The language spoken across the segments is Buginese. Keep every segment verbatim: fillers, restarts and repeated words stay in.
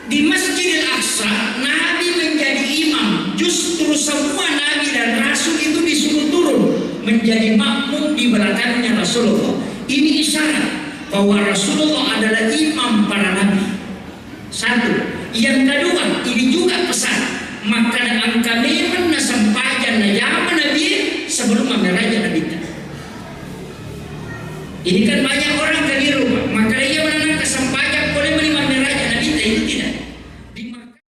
Di Masjidil Aqsa, Nabi menjadi imam. Justru semua nabi dan rasul itu disuruh turun menjadi makmum di belakangnya Rasulullah. Ini isyarat bahwa Rasulullah adalah imam para nabi. Satu. Yang kedua, ini juga pesan. Maka engka memang nasempajang najama Nabi sebelum mammeraja Nabi. Ini kan banyak orang keliru, Pak. Maka iya menanam kesempatan boleh meni mammeraja Nabi, itu tidak. Di Makkah.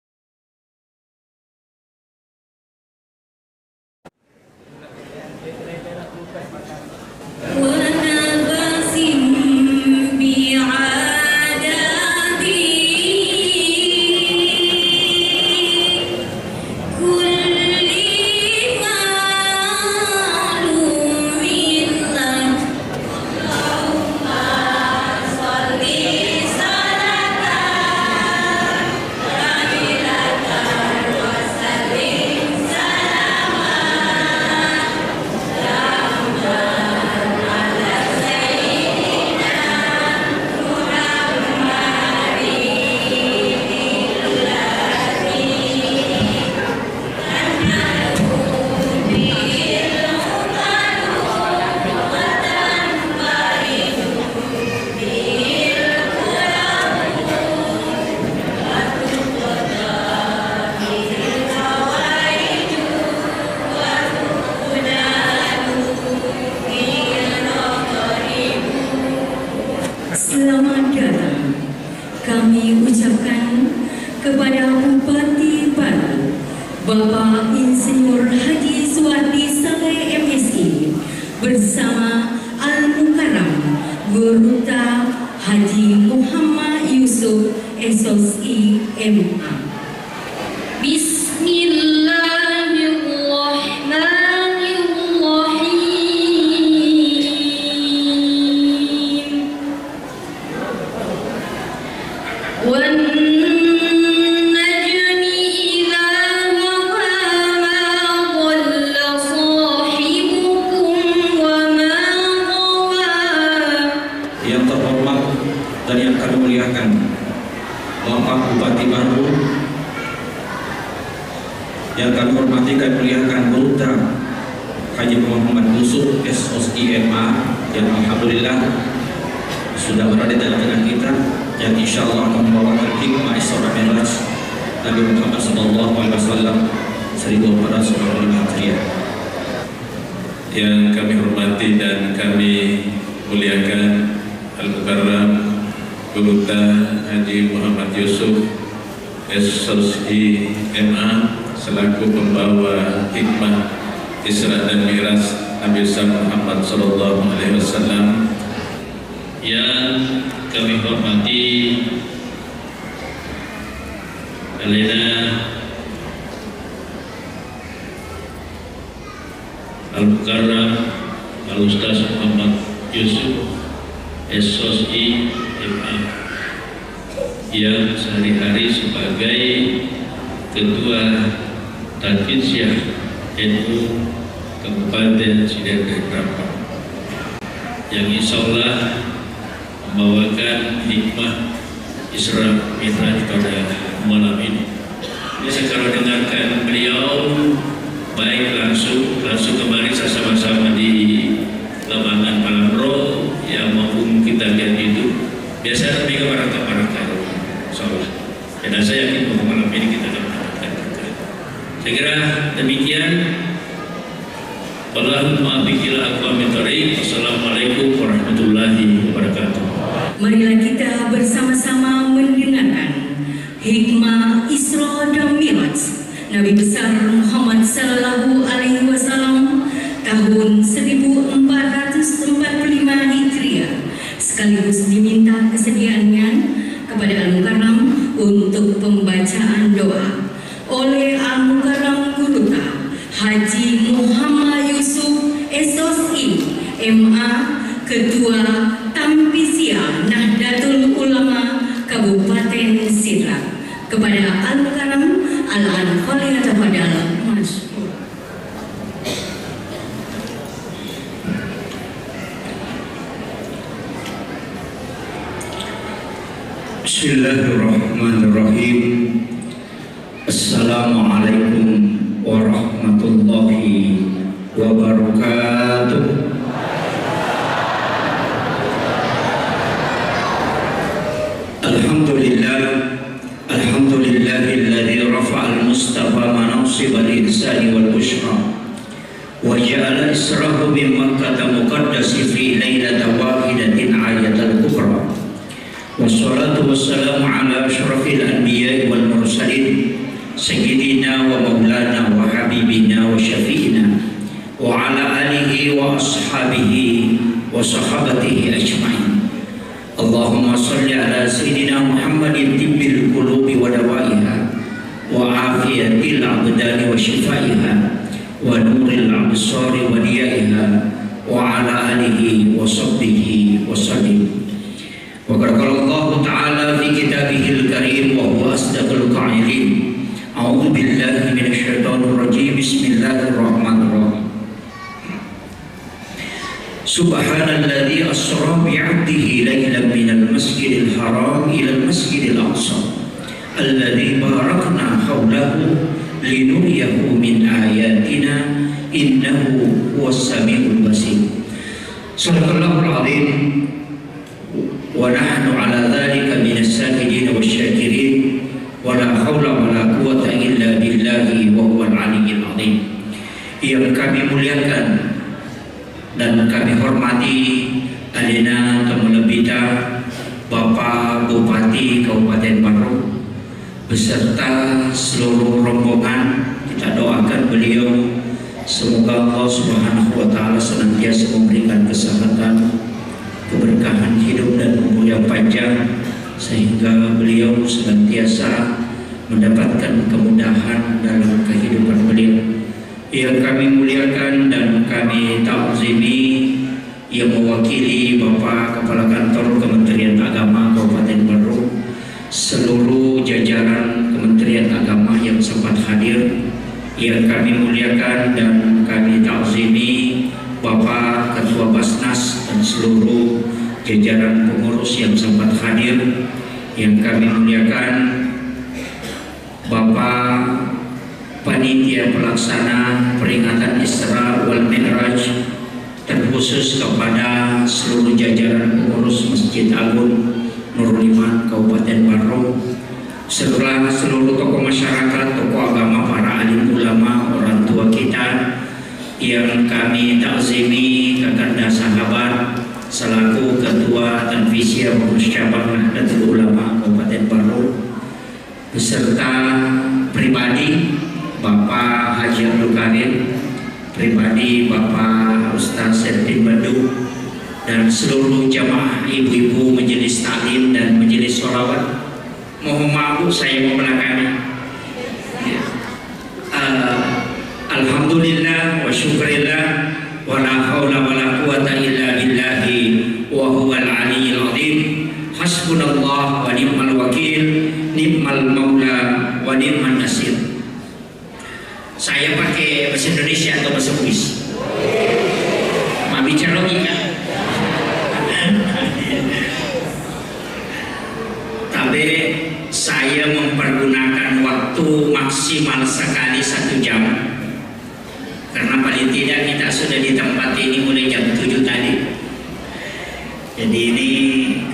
Selamat datang kami ucapkan kepada Bupati baru, Bapak Insinyur Haji Suwardi Saleh, M Si, bersama Al-Mukarram Gurutta Haji Muhammad Yusuf, S I, M A. Bismillahirrahmanirrahim. والنجم إذا هوى ما ضل صاحبكم وما غوى. Yang terhormat dan yang kami muliakan, Bapak Bupati baru, yang kami hormati, kami muliakan, Gurutta Haji Muhammad Yusuf, S I, M A, yang alhamdulillah sudah berada di tengah-tengah kita, yang insya Allah akan membawakan hikmah Isra Mi'raj Nabi Muhammad sallallahu alaihi wasallam seribu empat ratus empat puluh lima Hijriah. Yang kami hormati dan kami muliakan, Al-Mukarram Gurutta Haji Muhammad Yusuf, S I, M A, selaku pembawa hikmah Isra dan Mi'raj Nabi besar Muhammad sallallahu alaihi wasallam. Yang kami hormati, Alena Al-Mukarram Al-Ustaz Muhammad Yusuf, S I, M A, yang sehari-hari sebagai Ketua Tanfiziah N U Kabupaten Sidenreng Rambang, yang insya Allah membawakan hikmah Isra Mi'raj pada malam ini. Biasa kalau dengarkan beliau, baik langsung, langsung kemarin saya sama-sama di lapangan Malamro, ya, maupun kita lihat itu, biasa ada mega baraka-baraka, insya Allah. Dan saya yakin bahwa malam ini kita akan mendapatkan berkah. Saya kira demikian. Wallahul muwaffiq ila aqwamit thariq. Wassalamualaikum warahmatullahi wabarakatuh. Marilah kita bersama-sama mendengarkan hikmah Isra dan Mi'raj Nabi besar Muhammad sallallahu alaihi wasallam tahun seribu empat ratus empat puluh lima Hijriah, sekaligus diminta kesediaannya kepada Al-Mukarram untuk pembacaan doa oleh Al-Mukarram Gurutta Haji Muhammad Yusuf, S I, M A, Ketua Tanfiziah Nahdlatul Ulama Kabupaten Sidrap. Kepada Al-Mukarram, Al-An falyatafadal masykur. بسم الله الرحمن الرحيم. الإنسان والبشرى، وجعل إسراه من مكة المقدس في ليلة واحدة آية الكبرى. والصلاة والسلام على أشرف الأنبياء والمرسلين، سيدنا ومولانا وحبيبنا وشفيعنا، وعلى آله وأصحابه وصحابته أجمعين. اللهم صل على سيدنا محمد طب القلوب ودوائها، وعافية الأبدان وشفائها، ونور الأبصار وضيائها، وعلى آله وصحبه وسلم. وقد قال الله تعالى في كتابه الكريم وهو أصدق القائلين: أعوذ بالله من الشيطان الرجيم. بسم الله الرحمن الرحيم. سبحان الذي أسرى بعبده ليلا من المسجد الحرام إلى المسجد الأقصى الذي باركنا حوله لنريه من آياتنا إنه هو السميع البصير. صدق الله العظيم. ونحن على ذلك من الشاهدين والشاكرين، ولا حول ولا قوة إلا بالله وهو العلي العظيم. Yang kami muliakan dan kami hormati alena tomalebbita Bapak Bupati Kabupaten Barru, beserta seluruh rombongan. Kita doakan beliau, semoga Allah Subhanahu wa Ta'ala senantiasa memberikan kesehatan, keberkahan hidup, dan umur yang panjang, sehingga beliau senantiasa mendapatkan kemudahan dalam kehidupan beliau. Yang kami muliakan dan kami takzimi, yang mewakili Bapak Kepala Kantor Kementerian Agama Kabupaten Barru, seluruh jajaran Kementerian Agama yang sempat hadir, yang kami muliakan dan kami takzimi Bapak Ketua Basnas dan seluruh jajaran pengurus yang sempat hadir, yang kami muliakan Bapak Panitia Pelaksana Peringatan Isra wal Mi'raj, terkhusus kepada seluruh jajaran pengurus Masjid Agung Nurul Iman Kabupaten Barru, serta seluruh tokoh masyarakat, tokoh agama, para alim ulama, orang tua kita yang kami takzimi, Kakanda Sahabat selaku Ketua Tanfisia Pengurus Cabang Nahdlatul Ulama Kabupaten Barru, beserta pribadi Bapak Haji Abdul Karim, pribadi Bapak Ustaz Serpin Bedu, dan seluruh jamaah ibu-ibu majelis taklim dan majelis sholawat. Mohon maaf, Bu, saya membelakangi. Ya. Eh, Alhamdulillah wa syukurillah, wa la haula wa la quwata illa billahi wa huwal aliyyil azim. Hasbunallah wa ni'mal wakil, ni'mal maula wa ni'man nasir. Saya pakai bahasa Indonesia atau bahasa Bugis? Mabbicara logika. Tapi saya mempergunakan waktu maksimal sekali satu jam. Karena paling tidak kita sudah di tempat ini mulai jam tujuh tadi. Jadi ini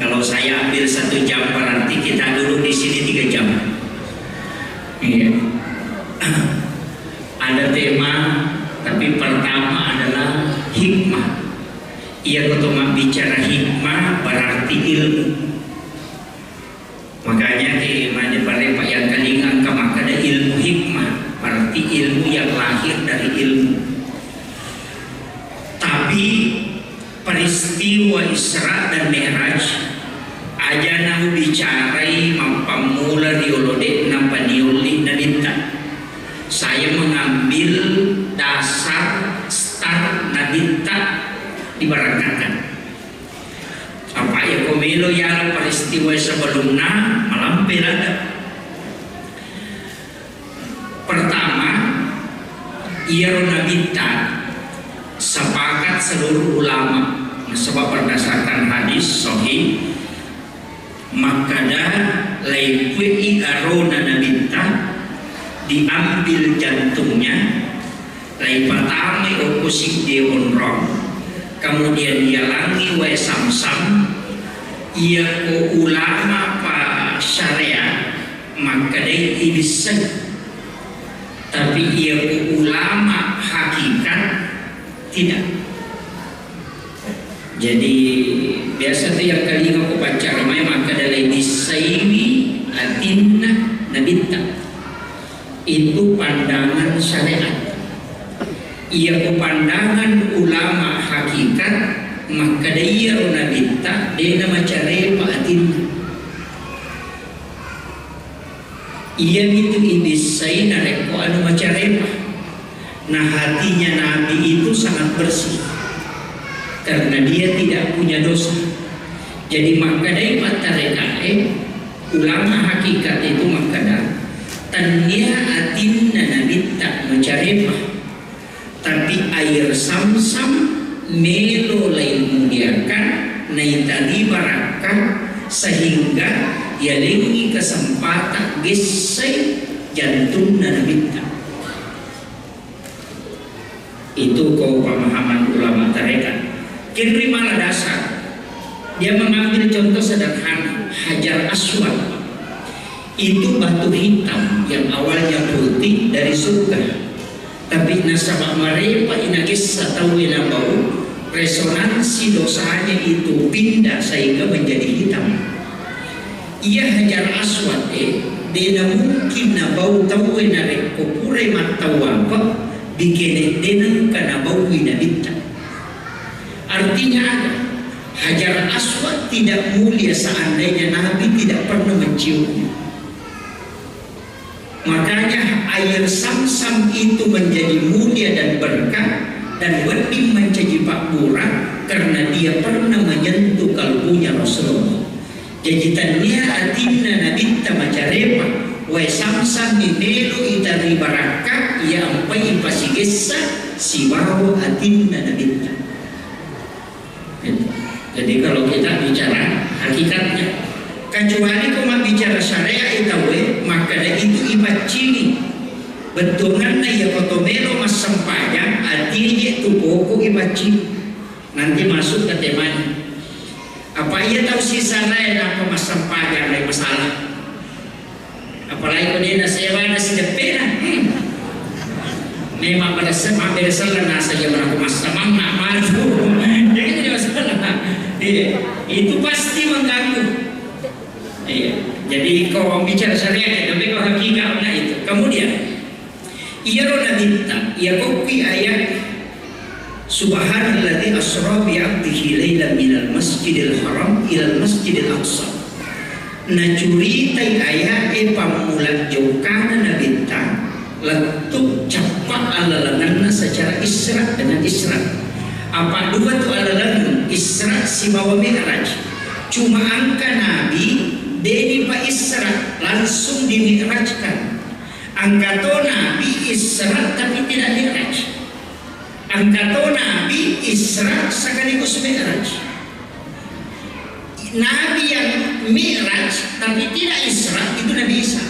kalau saya ambil satu jam, berarti kita duduk di sini tiga jam. Iya. Ada tema, tapi pertama adalah hikmah. Iya, kalau bicara hikmah berarti ilmu. Makanya di mana pada yang kalinga engka makkeda ilmu hikmah, berarti ilmu yang lahir dari ilmu. Tapi peristiwa Isra dan Mi'raj aja nabicarai mappammula riolo de'na paniolli nabitta. Saya mengambil dasar start nabitta diberangkatkan. Apa ya ko melo ya peristiwa sebelumna malampe lada. Pertama, iyaro nabitta sepakat seluruh ulama, nasaba berdasarkan hadis sahih, makkada, laikuei arona nabitta, diambil jantungnya, laipatamai okko siddi onrong, kemudian dialangi wae samsam. Iyako ulama pa syariat makkedai ibisseng. Tapi iya ku ulama hakikat, tidak. Jadi, biasa tu yang kalinga ku paccaramai makkeda, "Lebissaiwi atinna nabitta." Itu pandangan syariat. Iya ku pandangan ulama hakikat, makkeda iyaro nabitta de namacarepa atinna. Iyamitu ibissai narekko anu macarepa. Nah, hatinya Nabi itu sangat bersih karena dia tidak punya dosa. Jadi makkedai pattarekae, ulama hakikat itu makkeda, tennia atinna nabitta macarepa. Tapi air Zamzam melo laimuliakan, naitari barakka, sehingga yalengngi kesempatan gessai jantunna nabitta. Itu ko pemahaman ulama tarekat. Kenri mala dasar. Dia mengambil contoh sederhana, Hajar Aswad. Itu batu hitam yang awalnya putih dari surga. Tapi nasaba marepa inagessa tauwe nabau, resonansi dosanya itu pindah sehingga menjadi hitam. Iya Hajar Aswad e, dena mungkin nabau tauwe narekko purai mattawapa, dikene denengka nabaui nabitta. Artinya ada, Hajar Aswad tidak mulia seandainya Nabi tidak pernah menciumnya. Makanya air Zamzam itu menjadi mulia dan berkah dan wedding mancaji pabbura karena dia pernah menyentuh kalbunya Rasulullah. Jaji tennia atinna nabitta macarepa, wae Zamzam ni melo itari barakka iya ampai ipasigessa sibawa atinna nabitta. Jadi kalau kita bicara hakikatnya, kecuali ko mabbicara syariat itawe, makkeda itu ipaccingi. Bettuanna iya ko to melo massempajang, atie je tu poko ipaccingi. Nanti masuk ke temanya. Apa iya tau sisanae nappa massempajang, lain masalah. Apalagi ko dena sewa na sideppena. Hmm. Memang pada se-, mabbere selleng nasa jaman aku massamang nak maju. Jadi tidak masalah. Iya, itu pasti mengganggu. Iya. Jadi ko bicara syariat, tapi ko hakikat na itu. Kemudian, iyaro nabitta, iya kokki ayat, "Subhanalladzi asra bi abdihi lailan minal masjidil haram ilal masjidil aqsa." Nacuritai aya'e pammula jokkana nabitta, lettu cappa allalengenna secara Isra dengan Isra. Apa dua tu allalengeng, Isra sibawa Mi'raj. Cuma engka Nabi, deni pa Isra, langsung di Mi'rajkan. Engka to Nabi Isra tapi tidak Mi'raj. Engka to Nabi Isra sekaligus Mi'raj. Nabi yang Mi'raj tapi tidak Isra itu Nabi Isa.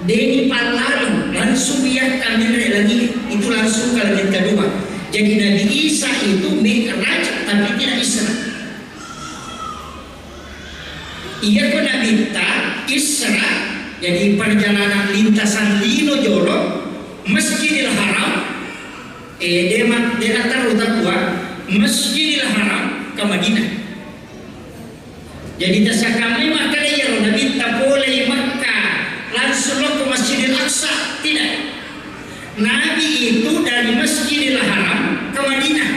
Deni pallaleng langsung ia kaminre lagi itu langsung ke langit kedua. Jadi Nabi Isa itu Mi'raj tapi tidak Isra. Iyako nabitta Isra, jadi perjalanan lintasan lino jolo Masjidil Haram, eh, dema-, dena terru takua Masjidil Haram ke Madinah. Jadi tasakkamai makkeda iyaro nabitta polei Makkah langsung lokko Masjidil Aqsa, tidak. Nabi itu dari Masjidil Haram ke Madinah.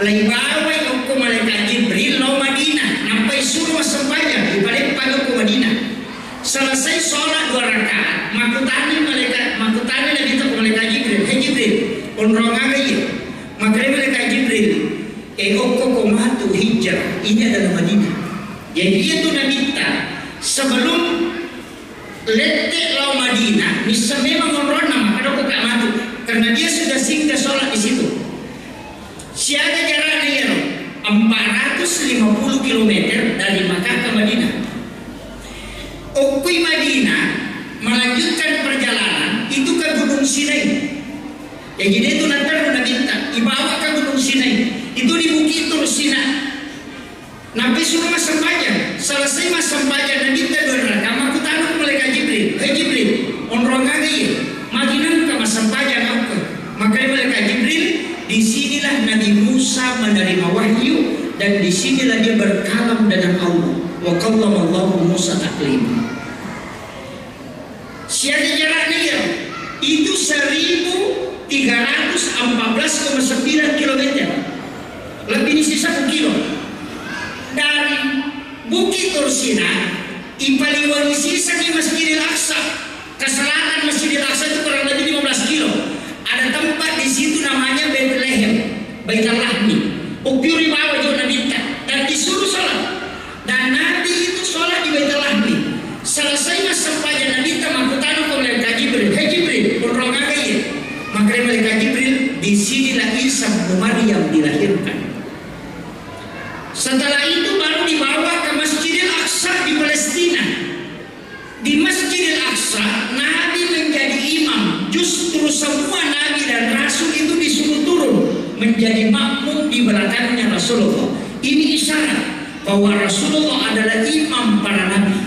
Laibawai okko malaikat Jibril lao Madinah, nappai suro massempajang, ipaleppai okko Madinah. Selesai sholat dua rakaat, makkutani malaikat, makkutani Nabi to malaikat Jibril, "Hai Jibril, onrong aga iya?" Makkeda malaikat Jibril, "Eh, okko ko matu hijrah, ini adalah Madinah." Jadi iya tu Nabitta sebelum lette lao Madinah, nisseng memang onronna makkeda okko ka matu, karena dia sudah singgah sholat di situ. Siaga jarakna iyaro? Empat ratus lima puluh kilometer dari Makkah ke Madinah. Okkoi Madinah melanjutkan perjalanan itu ke Gunung Sinai. Jadi dia itu naterru nabitta, ibawa ke Gunung Sinai. Itu di Bukit Tur Sina. Nappai suro massempajang. Selesai massempajang nabitta dua rakaat, makkutana malaikat Jibril, "Hai Jibril, onrong aga Siaga jaraknya ya? Itu seribu tiga ratus empat belas koma sembilan kilometer. Lebih di sisa kilo. Dari Bukit Tursina, ipaliwangi sisa di Masjidil Aqsa. Ke selatan Masjidil Aqsa itu kurang lebih lima belas kilo. Ada tempat di situ namanya Bethlehem, Baitul Lahmi. Upiuri bawa juga Nabitta dan disuruh sholat. Dan Nabi itu sholat di Baitul Lahmi. Selesai massempajang Nabitta, makkutana ko malaikat Jibril, "Hei Jibril, onrong aga iya?" Makkeda malaikat Jibril, "Di sinilah Isa bin Maryam dilahirkan." Setelah itu baru dibawa ke Masjidil Aqsa di Palestina. Di Masjidil Aqsa, Nabi menjadi imam. Justru semua nabi dan rasul itu disuruh turun menjadi makmum di belakangnya Rasulullah. Ini isyarat bahwa Rasulullah adalah imam para nabi.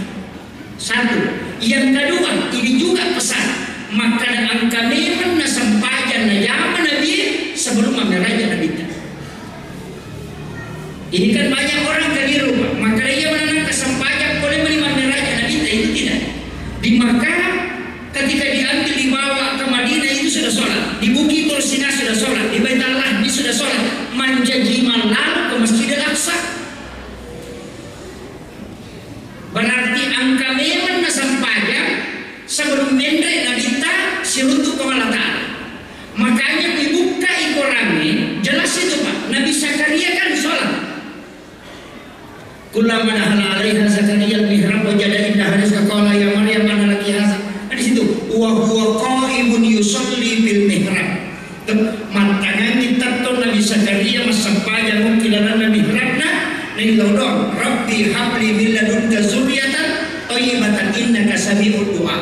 Satu. Yang kedua, ini juga pesan. Makkeda engka memang nassempajang najama Nabi sebelum mammeraja Nabitta. Ini kan banyak orang keliru, Pak. Makkeda iya maneng engka sempajang pole mani mammeraja Nabitta, itu tidak. Di Makkah, ketika diambil dibawa ke Madinah itu sudah sholat. Di Bukit Tursina sudah sholat. Di Baitul Lahmi sudah sholat. Mancaji mallalo ke Masjidil Aqsa. Berarti engka memang nassempajang sebelum menre Nabitta siruntu Puang Allah Ta'ala. Makanya dibukkai Korangnge, jelas itu, Pak. Nabi Zakaria kan sholat. Kullama dakhala alaiha Zakaria al-mihrab wajada indaha rizqan qala ya Maryam anna laki hadza. Nah, di situ, "Wa huwa qaimun yusalli fil mihrab." Mattangangngi tettong Nabi Zakaria massempajang ki lalenna mihrabna, naillau doang, "Rabbi habli min ladunka dzurriyyatan thayyibatan innaka sami'ud du'a."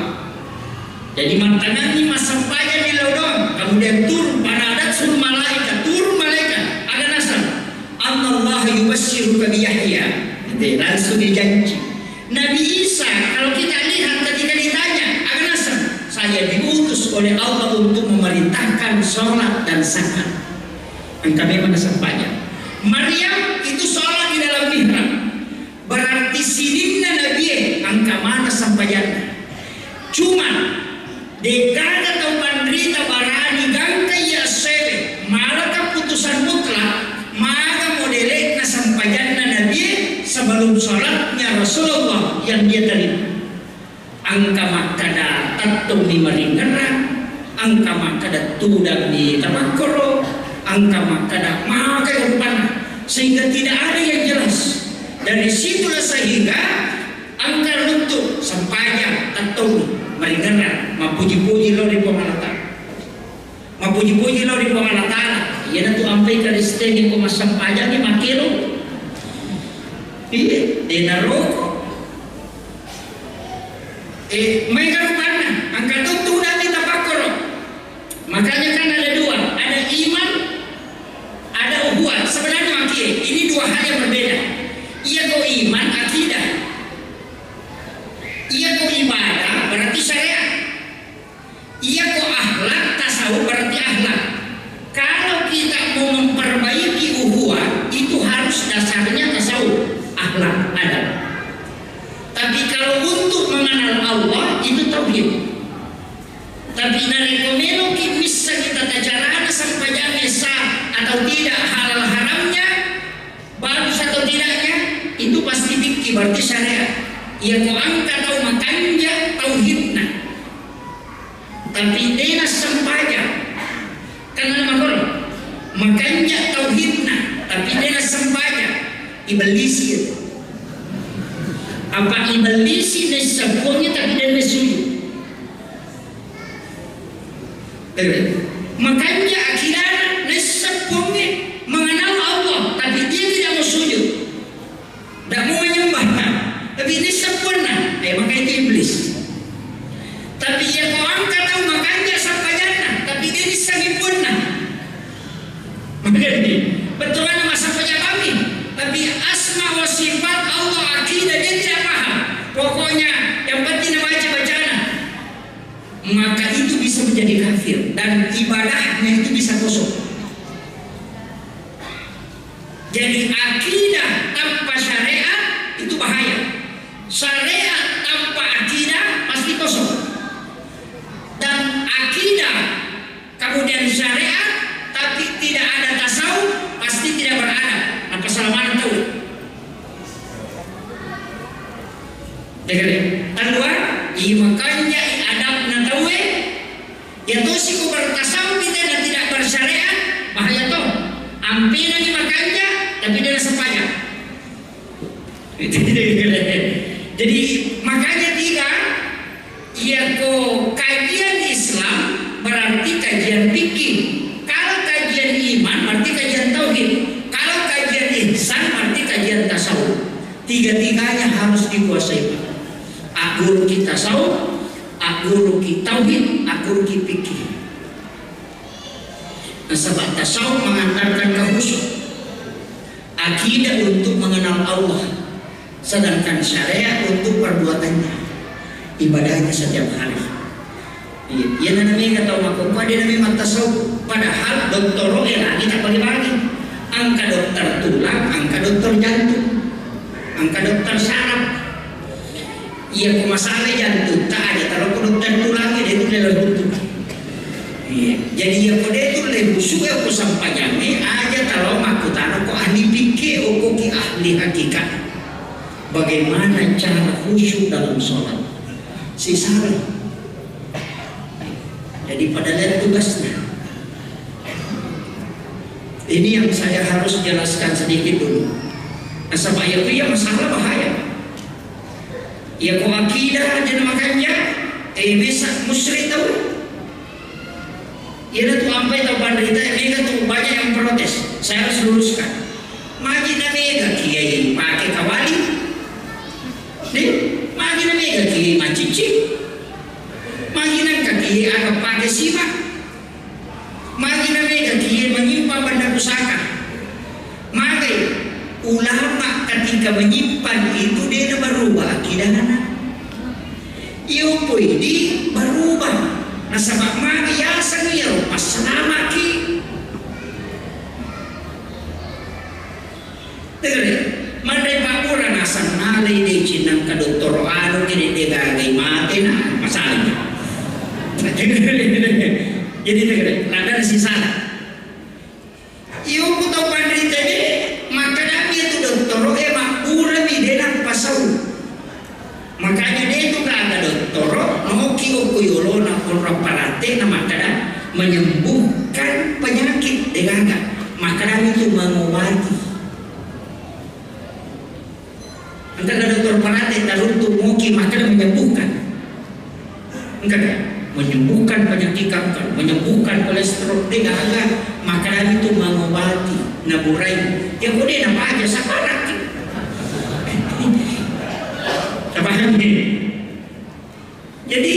Jadi mattangangngi massempajang naillau doang, kemudian turun, panadatsul malaika, turun malaikat, aga naseng, "Annallaha yubassyiruka bi Yahya." Gitu, langsung dijanji. Nabi Isa, kalau kita lihat ketika ditanya, aga naseng, "Saya diutus oleh Allah untuk memerintahkan sholat dan zakat." Engka memang nassempajang. Maryam itu sholat di dalam mihrab. Berarti sininna Nabie engka maneng sempajanna. Cuma, de'gaga tau panrita barani gangka iya essoewe, mala keputusan mutlak, maga modele'na sempajanna Nabie sebelum sholatnya Rasulullah yang dia terima. Engka makkeda tettongmi maringerrang, engka makkeda tudangmi tapakkoro, engka makkeda magai rupanna, sehingga tidak ada yang jelas. Dari situlah sehingga engka runtu sempajang tettongmi maringerrang, mappuji-puji lao ri Puang Allah Ta'ala. Mappuji-puji lao ri Puang Allah Ta'ala. Iyanatu ampai Kristen ko massempajangngi makkelo. Iya, de' naroko. Eh, maega rupanna, engka to tudang tapakkoro. Makanya kan ada dua, ada iman, ada ukhuwah. Sebenarnya makie, ini dua hal yang berbeda. Iya ko iman, akidah. Iya ko ibadah, berarti syariat. Iya ko akhlak, tasawuf berarti akhlak. Kalau kita mau memperbaiki ukhuwah, itu harus dasarnya tasawuf, akhlak, adab. Tapi kalau untuk mengenal Allah, itu tauhid. Tapi narekko meloki missengngi tata carana sempajangnge sah atau tidak, halal haramnya, bagus atau tidaknya, itu pasti fikih, berarti syariat. Iya ko engka tau makanja tauhidna, tapi de' nassempajang. Kenna makkoro, makanja tauhidna, tapi de' nassempajang. Ibellisi itu. Apa ibellisi naisseng Puangnge tapi de' nassujud. Eh, makanja akidana naisseng Puangnge, mengenal Allah, tapi dia tidak mau sujud. Tidak mau menyembah, tapi naisseng Puanna, eh, maka itu iblis. Tapi iya ko engka tau makanja sempajanna, tapi de' naissengngi Puanna. Makanya, bettuanna massempajang kami, tapi asma wa sifat Allah akidah dia tidak paham. Pokoknya yang penting nabaca bacana, maka itu bisa menjadi kafir dan ibadahnya itu bisa kosong. Jadi akidah tanpa syariat itu bahaya. Syariat Dua, i makanjai adabna tauwe, ya tosi ko bertasawuf kita dan tidak bersyariat, bahaya to. Ampenangi makanja, tapi dia rasa payah. Jadi makanya tiga, iya ko kajian Islam berarti kajian fikih. Kalau kajian iman berarti kajian tauhid. Kalau kajian ihsan berarti kajian tasawuf. Tiga-tiganya harus dikuasai, Pak. Agguruki tasawuf, agguruki tauhid, agguruki fikih. Nasaba tasawuf mengantarkan ke khusyuk. Akidah untuk mengenal Allah, sedangkan syariat untuk perbuatannya, ibadahnya setiap hari. Iya, iya, nana mega tau makkokkoe, de nana mega mattasawuf. Padahal dottoro e lagi tak bagi-bagi. Engka dokter tulang, engka dokter jantung, engka dokter saraf. Iya, ko masalah jantutta aja taro ko dokter tulang e, de tulle runtu. Iya, jadi iya ko de tulle khusyuk e ko sampajangnge aja taro makkutana ko ahli fikih, oko ki ahli hakikat. Bagaimana cara khusyuk dalam sholat? Sisara. Jadi pada lihat tugasnya. Ini yang saya harus jelaskan sedikit dulu. Nasaba iya ko iya masalah bahaya. Iya ko akidah aja na makanja, eh, bisa musyrik tau. Iya tu ampai tau panrita, eh, mega tu banyak yang protes. Saya harus luruskan. Magi na mega kiai pakai kawali? Nih, magi na mega kiai macici? Magi nangka kiai aga pakai simak? Magi na mega kiai menyimpan benda pusaka? Magai ulama ketika menyimpan itu de na berubah akidahna. Iyo poi di berubah. Nasaba magi yaseng iyaro passalamaki. Tegere, manre pabbura nasang nalai de cinangka dottoro anu kini de gagai mate na masalahnya. Jadi tegere, nada sisala. Iyo ku tau panrita de, makkadami tu dottoro e mabbura mi de nappasau. Makanya de tu gaga dottoro, noki okko yolona onrong parate na makkada menyembuhkan penyakit de gaga. Makkadami tu mengobati. Engka dokter parate taruntu moki makkada menyembuhkan. Engka menyembuhkan penyakit kanker, menyembuhkan kolesterol, de gaga makkada itu mengobati, naburai. Ya kode na baja sabaraki. Tapahami? Jadi,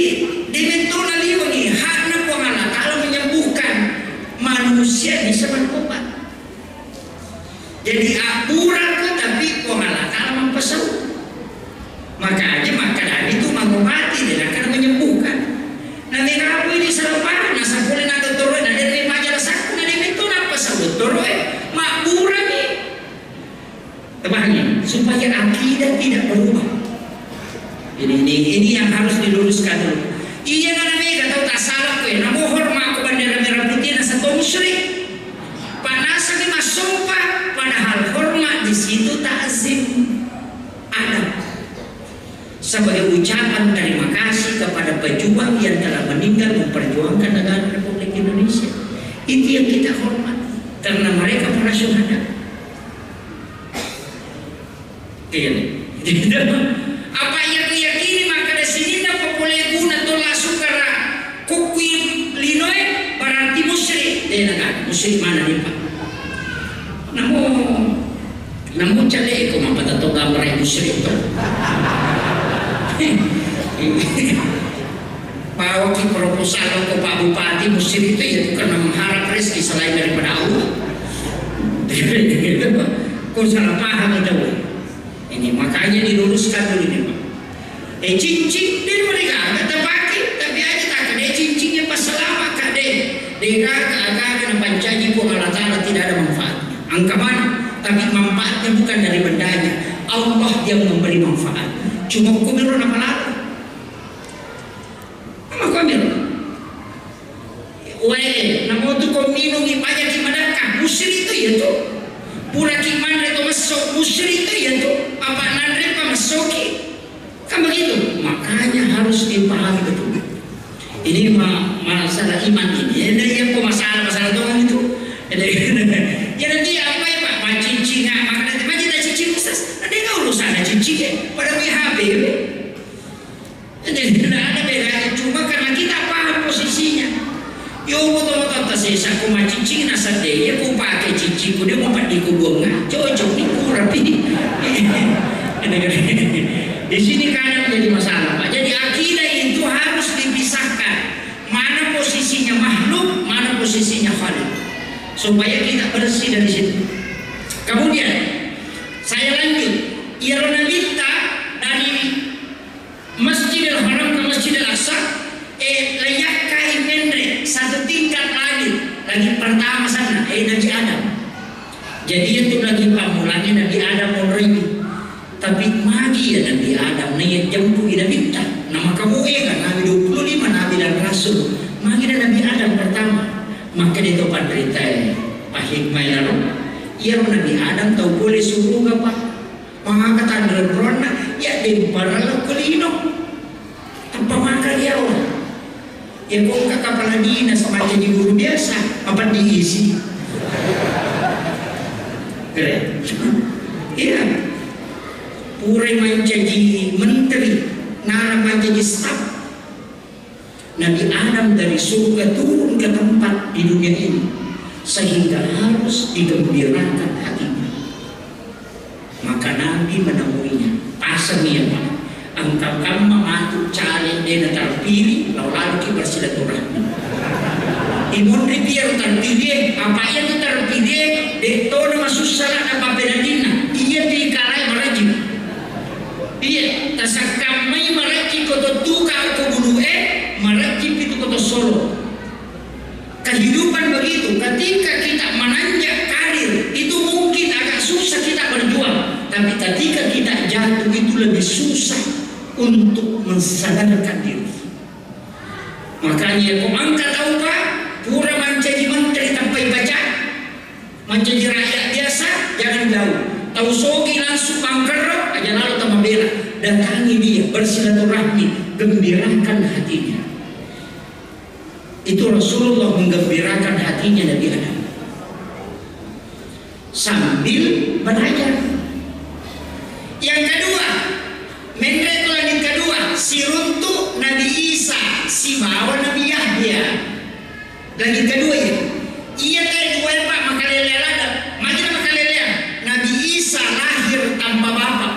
de metto naliwengi hakna Puang Allah Ta'ala menyembuhkan, manusia bisa bertobat. Jadi, abbura ko, tapi Puang Allah Ta'ala mappasau. Maka aja makkadani tu mangobati, de nakkada menyembuhkan. Na merabu ini salah paham, na sapole na dottoro, na de majalah sakku, na de metto nappasau dottoro, eh, mabburani. Terbahagi, supaya akidah tidak berubah. Ini, ini, ini yang harus diluruskan dulu. Iya, nana mega tau tasala kue, namo hormat ke bendera merah putih, nasa tau musyrik. Panasani massompa, padahal hormat di situ takzim. Adab. Sebagai ucapan terima kasih kepada pejuang yang telah meninggal memperjuangkan negara Republik Indonesia. Itu yang kita hormat, karena mereka para syuhada. Iya. Apa iya ku yakini makkada sininna papole guna tola sukara kukkui linoe berarti musyrik. De naga musyrik mana nih, Pak? Namo Namu cale ko mappatetto gambarai musyrik to. Pawaki proposal ko Pak Bupati, musyrik to ya bukan mengharap rezeki selain daripada Allah. Ko salah paham itu. Ini makanya diluruskan dulu ini, Pak. Eh, cincin, de mereka ada terpakai, tapi aja tak ada cincin yang pas selama kade. De gaga, gaga na pancaji Puang Allah Ta'ala tidak ada manfaatnya. Engka mana, tapi manfaatnya bukan dari bendanya. Allah yang memberi manfaat. Cuma kumiro na palala. Ama kumiro. Wae, namotu ko minungi pajaki madakka, musyrik tu iya tu. Puraki manre to messo, musyrik tu iya tu. Apa nanre pa messoki. Kan begitu? Makanya harus dipahami betul. Ini ma-, masalah iman ini. Ya, dari yang masalah-masalah doang itu. Jadi, ya, nanti apa ya, Pak? Macincing, ah, maka nanti macam tak cincin, Ustaz. Nanti kau urusan ada cincin, ya. Pada punya H P, ya. Jadi, tidak ada bedanya. Cuma karena kita paham posisinya. Yo, foto-foto tak sesa, ku macincing, nasa deh, ya, ku pakai cincin, ku dia mau pakai ku buang, ah. Cocok, ini kurang, pi. Di sini kadang jadi masalah, Pak. Jadi, akidah itu harus dipisahkan. Mana posisinya makhluk, mana posisinya Khalik. Supaya kita bersih dari situ. Kemudian, saya lanjut. Iyaro Nabitta dari Masjidil Haram ke Masjidil Aqsa, eh, layakka imenre satu tingkat lagi, lagi pertama sana, eh, Nabi Adam. Jadi itu lagi pammulanya Nabi Adam monro ini. Tapi magi ya Nabi Adam, na iya jempui Nabitta. Nama kamu eh, kan Nabi dua puluh lima, Nabi dan Rasul. Magi na Nabi Adam pertama. Maka dia tu panrita, eh, pahikmah ya, iya Nabi Adam tau boleh suruga, Pak. Maka tanra buranna, ya, dempara lo kulino. Tanpa makan dia, oh. Ya, kok ka kepala dinas, macam di guru biasa, apa diisi? Keren. Iya. Pura mancaji menteri, nara mancaji staf. Nabi Adam dari surga turun ke tempat di dunia ini, sehingga harus digembirakan hatinya. Maka Nabi menemuinya, pasang ia, Pak. Engkau kamma matu caleg dena terpilih, lau lalu ki bersilaturahmi. Imunri biar terpilih, apa iya tu terpilih, de tona masussa la na paperadinna. Iya tu ikarai marajin. Iya, tasakkammai marajin ko to tuka ko bulu e, marajin pitu ko to solo. Kehidupan begitu, ketika kita menanjak karir, itu mungkin agak susah kita berjuang. Tapi ketika kita jatuh, itu lebih susah untuk mensadarkan diri. Makanya, ko engka tau, Pak, pura mancaji menteri tanpa ibaca, mancaji rakyat biasa, jangan jauh. Tau sogi langsung mangkerro, aja lalu tama bela. Datangi dia, bersilaturahmi, gembirakan hatinya. Itu Rasulullah menggembirakan hatinya Nabi Adam. Sambil belajar. Yang kedua, menre ko langit kedua, siruntu Nabi Isa, sibawa Nabi Yahya. Langit kedua ya. Iya te dua, Pak, makalele ladang. Magi na makalele? Nabi Isa lahir tanpa bapak.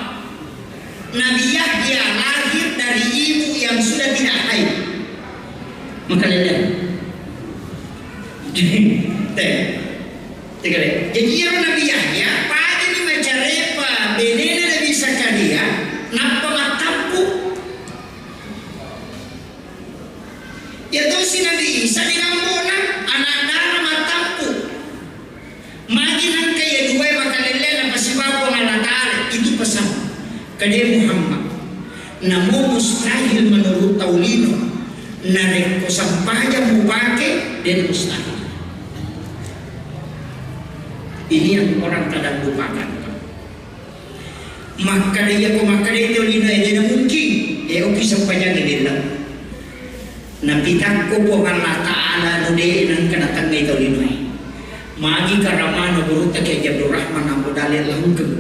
Nabi Yahya lahir dari ibu yang sudah tidak haid. Makalele. Teh. Tegale. Jadi, iyaro Nabi Yahya, pada ni macarepa benena Nabi Zakaria, nappa mattampu. Iya tosi Nabi Isa di gambona, anak dara mattampu. Magi nangka iya duae makalellea napasibawa Puang Allah Ta'ala, itu pesan. Kade Muhammad, namo mustahil menurut tau lino, narekko sempajang mupake, de mustahil. Ini yang orang kadang lupakan. Makkeda, iyako makkeda tau lino e, de namungkin. E, oki sempajangnge bella. Napitakko Puang Allah Ta'ala nu de nengka natengngai tau lino e. Magi karamana gurutta Kiai Haji Abdul Rahman Abu Dalil Langkeng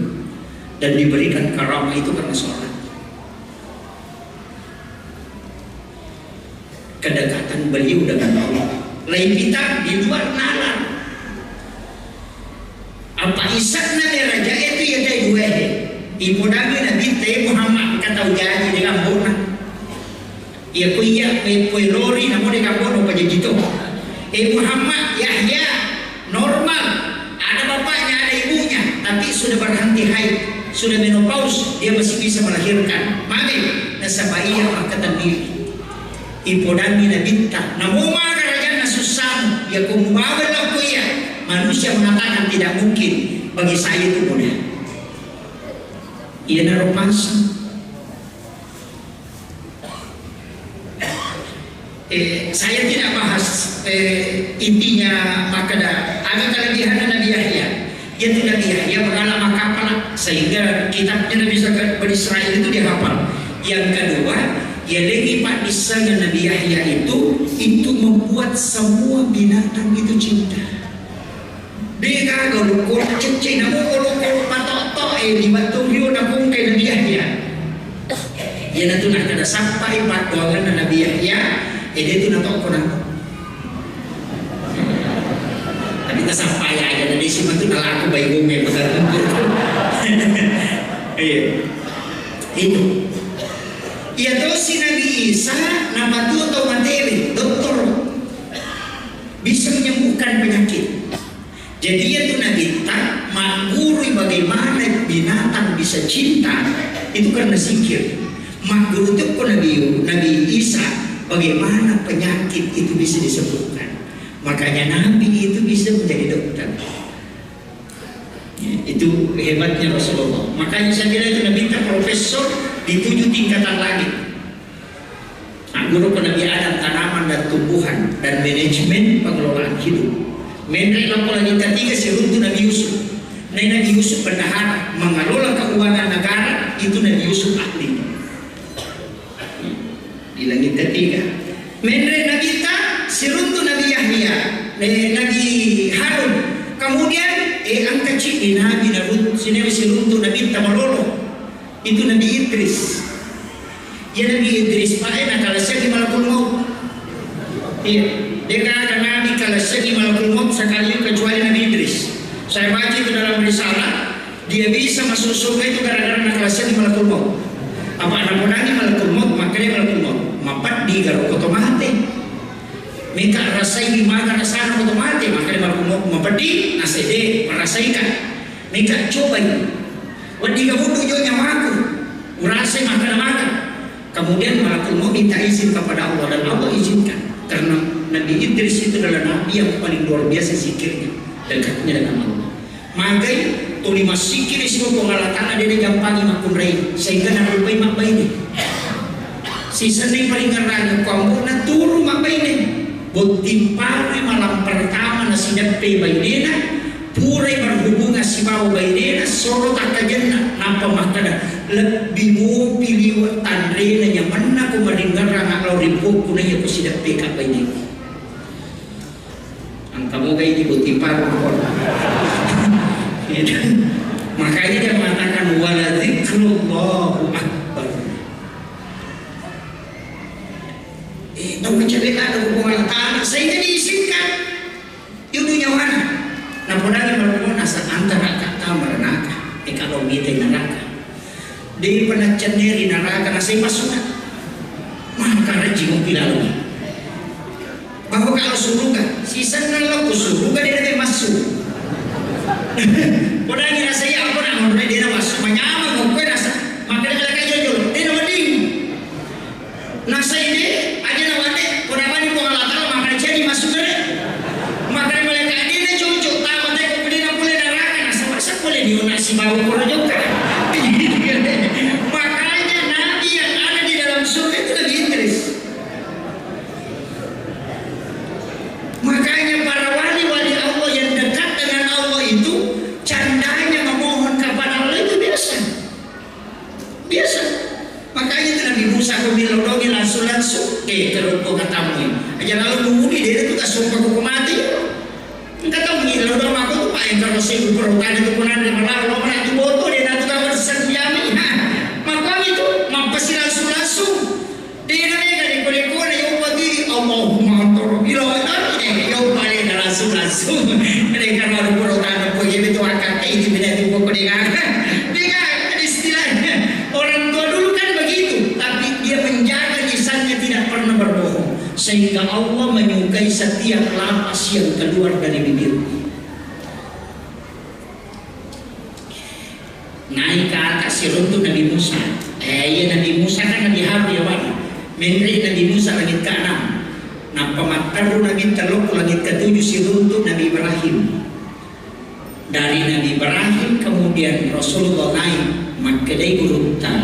dan diberikan karamah itu karena sholat. Kedekatan beliau dengan Allah. Laipita di luar nalar. Apa isanna deraja itu ya teh dua he. Ipodangi Nabi teh Muhammad engka tau jaji dengan bona. Ya ku iya, eh, kue lori namo dengan bona apa jaji to. Eh, Muhammad, Yahya, normal. Ada bapaknya, ada ibunya, tapi sudah berhenti haid, sudah menopause, dia masih bisa melahirkan. Magi nasaba iya makkatenniri. Ipodangi Nabitta, namo maga rajanna sussamu, iya ko mubawa lao ko iya. Manusia mengatakan tidak mungkin, bagi saya itu mudah. Iya naro pasang. Eh, saya tidak bahas, eh, intinya makkeda, ada kelebihan Nabi Yahya. Dia tidak Yahya mengalami kapal sehingga kitabnya Nabi Zaka-, Bani Israel itu dihafal. Yang kedua, Yalengngi paddissengeng Nabi Yahya itu, itu membuat semua binatang itu cinta. Degaga olokolo cecce, namo olokolo patokto e liwat rio nakongkai Nabi Yahya. Iyanatu nakkeda sappai paddoangenna Nabi Yahya, ede tu natokko namo. Tapi tasappai aja, na desi matu nalaku baigong e, bukan. Iya. Itu. Iya tosi Nabi Isa, napatuo tau matewe, dokter. Bisa menyembuhkan penyakit. Jadi, iyatu Nabitta maggurui bagaimana binatang bisa cinta, itu karena zikir. Magguru tokko Nabi, Nabi Isa bagaimana penyakit itu bisa disembuhkan. Makanya Nabi itu bisa menjadi dokter. Ya, itu hebatnya Rasulullah. Makanya saya kira itu Nabitta profesor di tujuh tingkatan langit. Magguru ko Nabi Adam tanaman dan tumbuhan dan manajemen pengelolaan hidup. Menre lako langit ketiga siruntu Nabi Yusuf. Nai Nabi Yusuf bendahara mengelola keuangan negara, itu Nabi Yusuf ahli. Di langit ketiga. Menre Nabitta siruntu Nabi Yahya, eh, Nabi Harun. Kemudian, eh, engka ciddi Nabi narun-, sinewe siruntu Nabitta malolo. Itu Nabi Idris. Iya, Nabi Idris, Pak, eh, nakalassengi malakul maut. Iya, degaga Nabi kalassengi malakul maut sekali kecuali Nabi Idris. Saya baca itu dalam risalah, dia bisa masuk surga itu gara-gara nakalassengi malakul maut. Apa napodangi malakul maut, makanya malakul maut. Mapeddi garo koto mate. Mika rasai maga rasana koto mate, makanya malakul maut mapeddi, nasede, marasaika. Mika cobai. Wedding gabuddu jo nyawaku. Urasai makkeda maka. Kemudian malakul maut minta izin kepada Allah dan Allah izinkan. Karena Nabi Idris itu adalah nabi yang paling luar biasa zikirnya, dekatnya dengan Allah. Magai tuli massikiri sibawa Puang Allah Ta'ala de' najampangi makkunrai sehingga narupai mabbaine. Sisenni paringerrang ko ambo'na turu mabbaine. Botting parui malam pertama nasideppe bainena, purai berhubungan sibawa bainena, soro takkajenna, nappa makkeda, lebbi mopi liwe' tanrena nyamenna ko maringerrang lao ri puakku naiya ko sideppe ka baineku. Engka moga idi botting parui ko. Makanya dia mengatakan, "Wala dzikrullahu akbar." Eh, tau macam beda ada hubungan Allah Ta'ala, sehingga diizinkan. Itu nyawana. Napodangi malakul maut nasa antara kata merenaka. Eh, kalau mite neraka. Di penaccenneri neraka nasa ipassuka. Maka rajing mopi lalu. Bahwa kalau suruga, sisenna lo ku suruga dia lebih masuk. Podangi rasa iya apa nak menurut dia masuk menyamar mau kue rasa. Maka dia lagi aja dulu. Dia nama ding. Nasaide, aja na wate, ko namani Puang Allah Ta'ala, maka jadi masuk kere. Maka malaikat dia na cocok, tama teko pede na pule neraka, nasa masa pule ni ona sibawa koro jokka. Makanya nabi yang ada di dalam surga itu Nabi Idris. Makanya para wali-wali Allah yang dekat dengan Allah itu candanya memohon kepada Allah itu biasa. Biasa. Makanya itu Nabi Musa ko millau doangi langsung-langsung, eh, terus ko katamui. Aja lalu mumuni dia itu kasumpa ko mati. Engka tau millau doang mako tu, Pak, yang terus ibu perutana tu kunande malah lo mana tu boto dia natu kawan sejami. Mako itu mampasi langsung-langsung. Dena mega de kole kole yo pati Allahumma anta rabbi la ilaha illa anta yo pale na langsung langsung. Deka maru pura tana po ye betu akate ini beda tu poko dengan. Dengan istilahnya orang tua dulu kan begitu, tapi dia menjaga lisannya tidak pernah berbohong sehingga Allah menyukai setiap lapas yang keluar dari bibirnya. Naika ata siruntu Nabi Musa. Eh, iya Nabi Musa kan Nabi Harun yawana. Menre Nabi Musa langit keenam. Nappa matteru Nabi tello ku langit ketujuh siruntu Nabi Ibrahim. Dari Nabi Ibrahim kemudian Rasulullah naik makkedai gurutta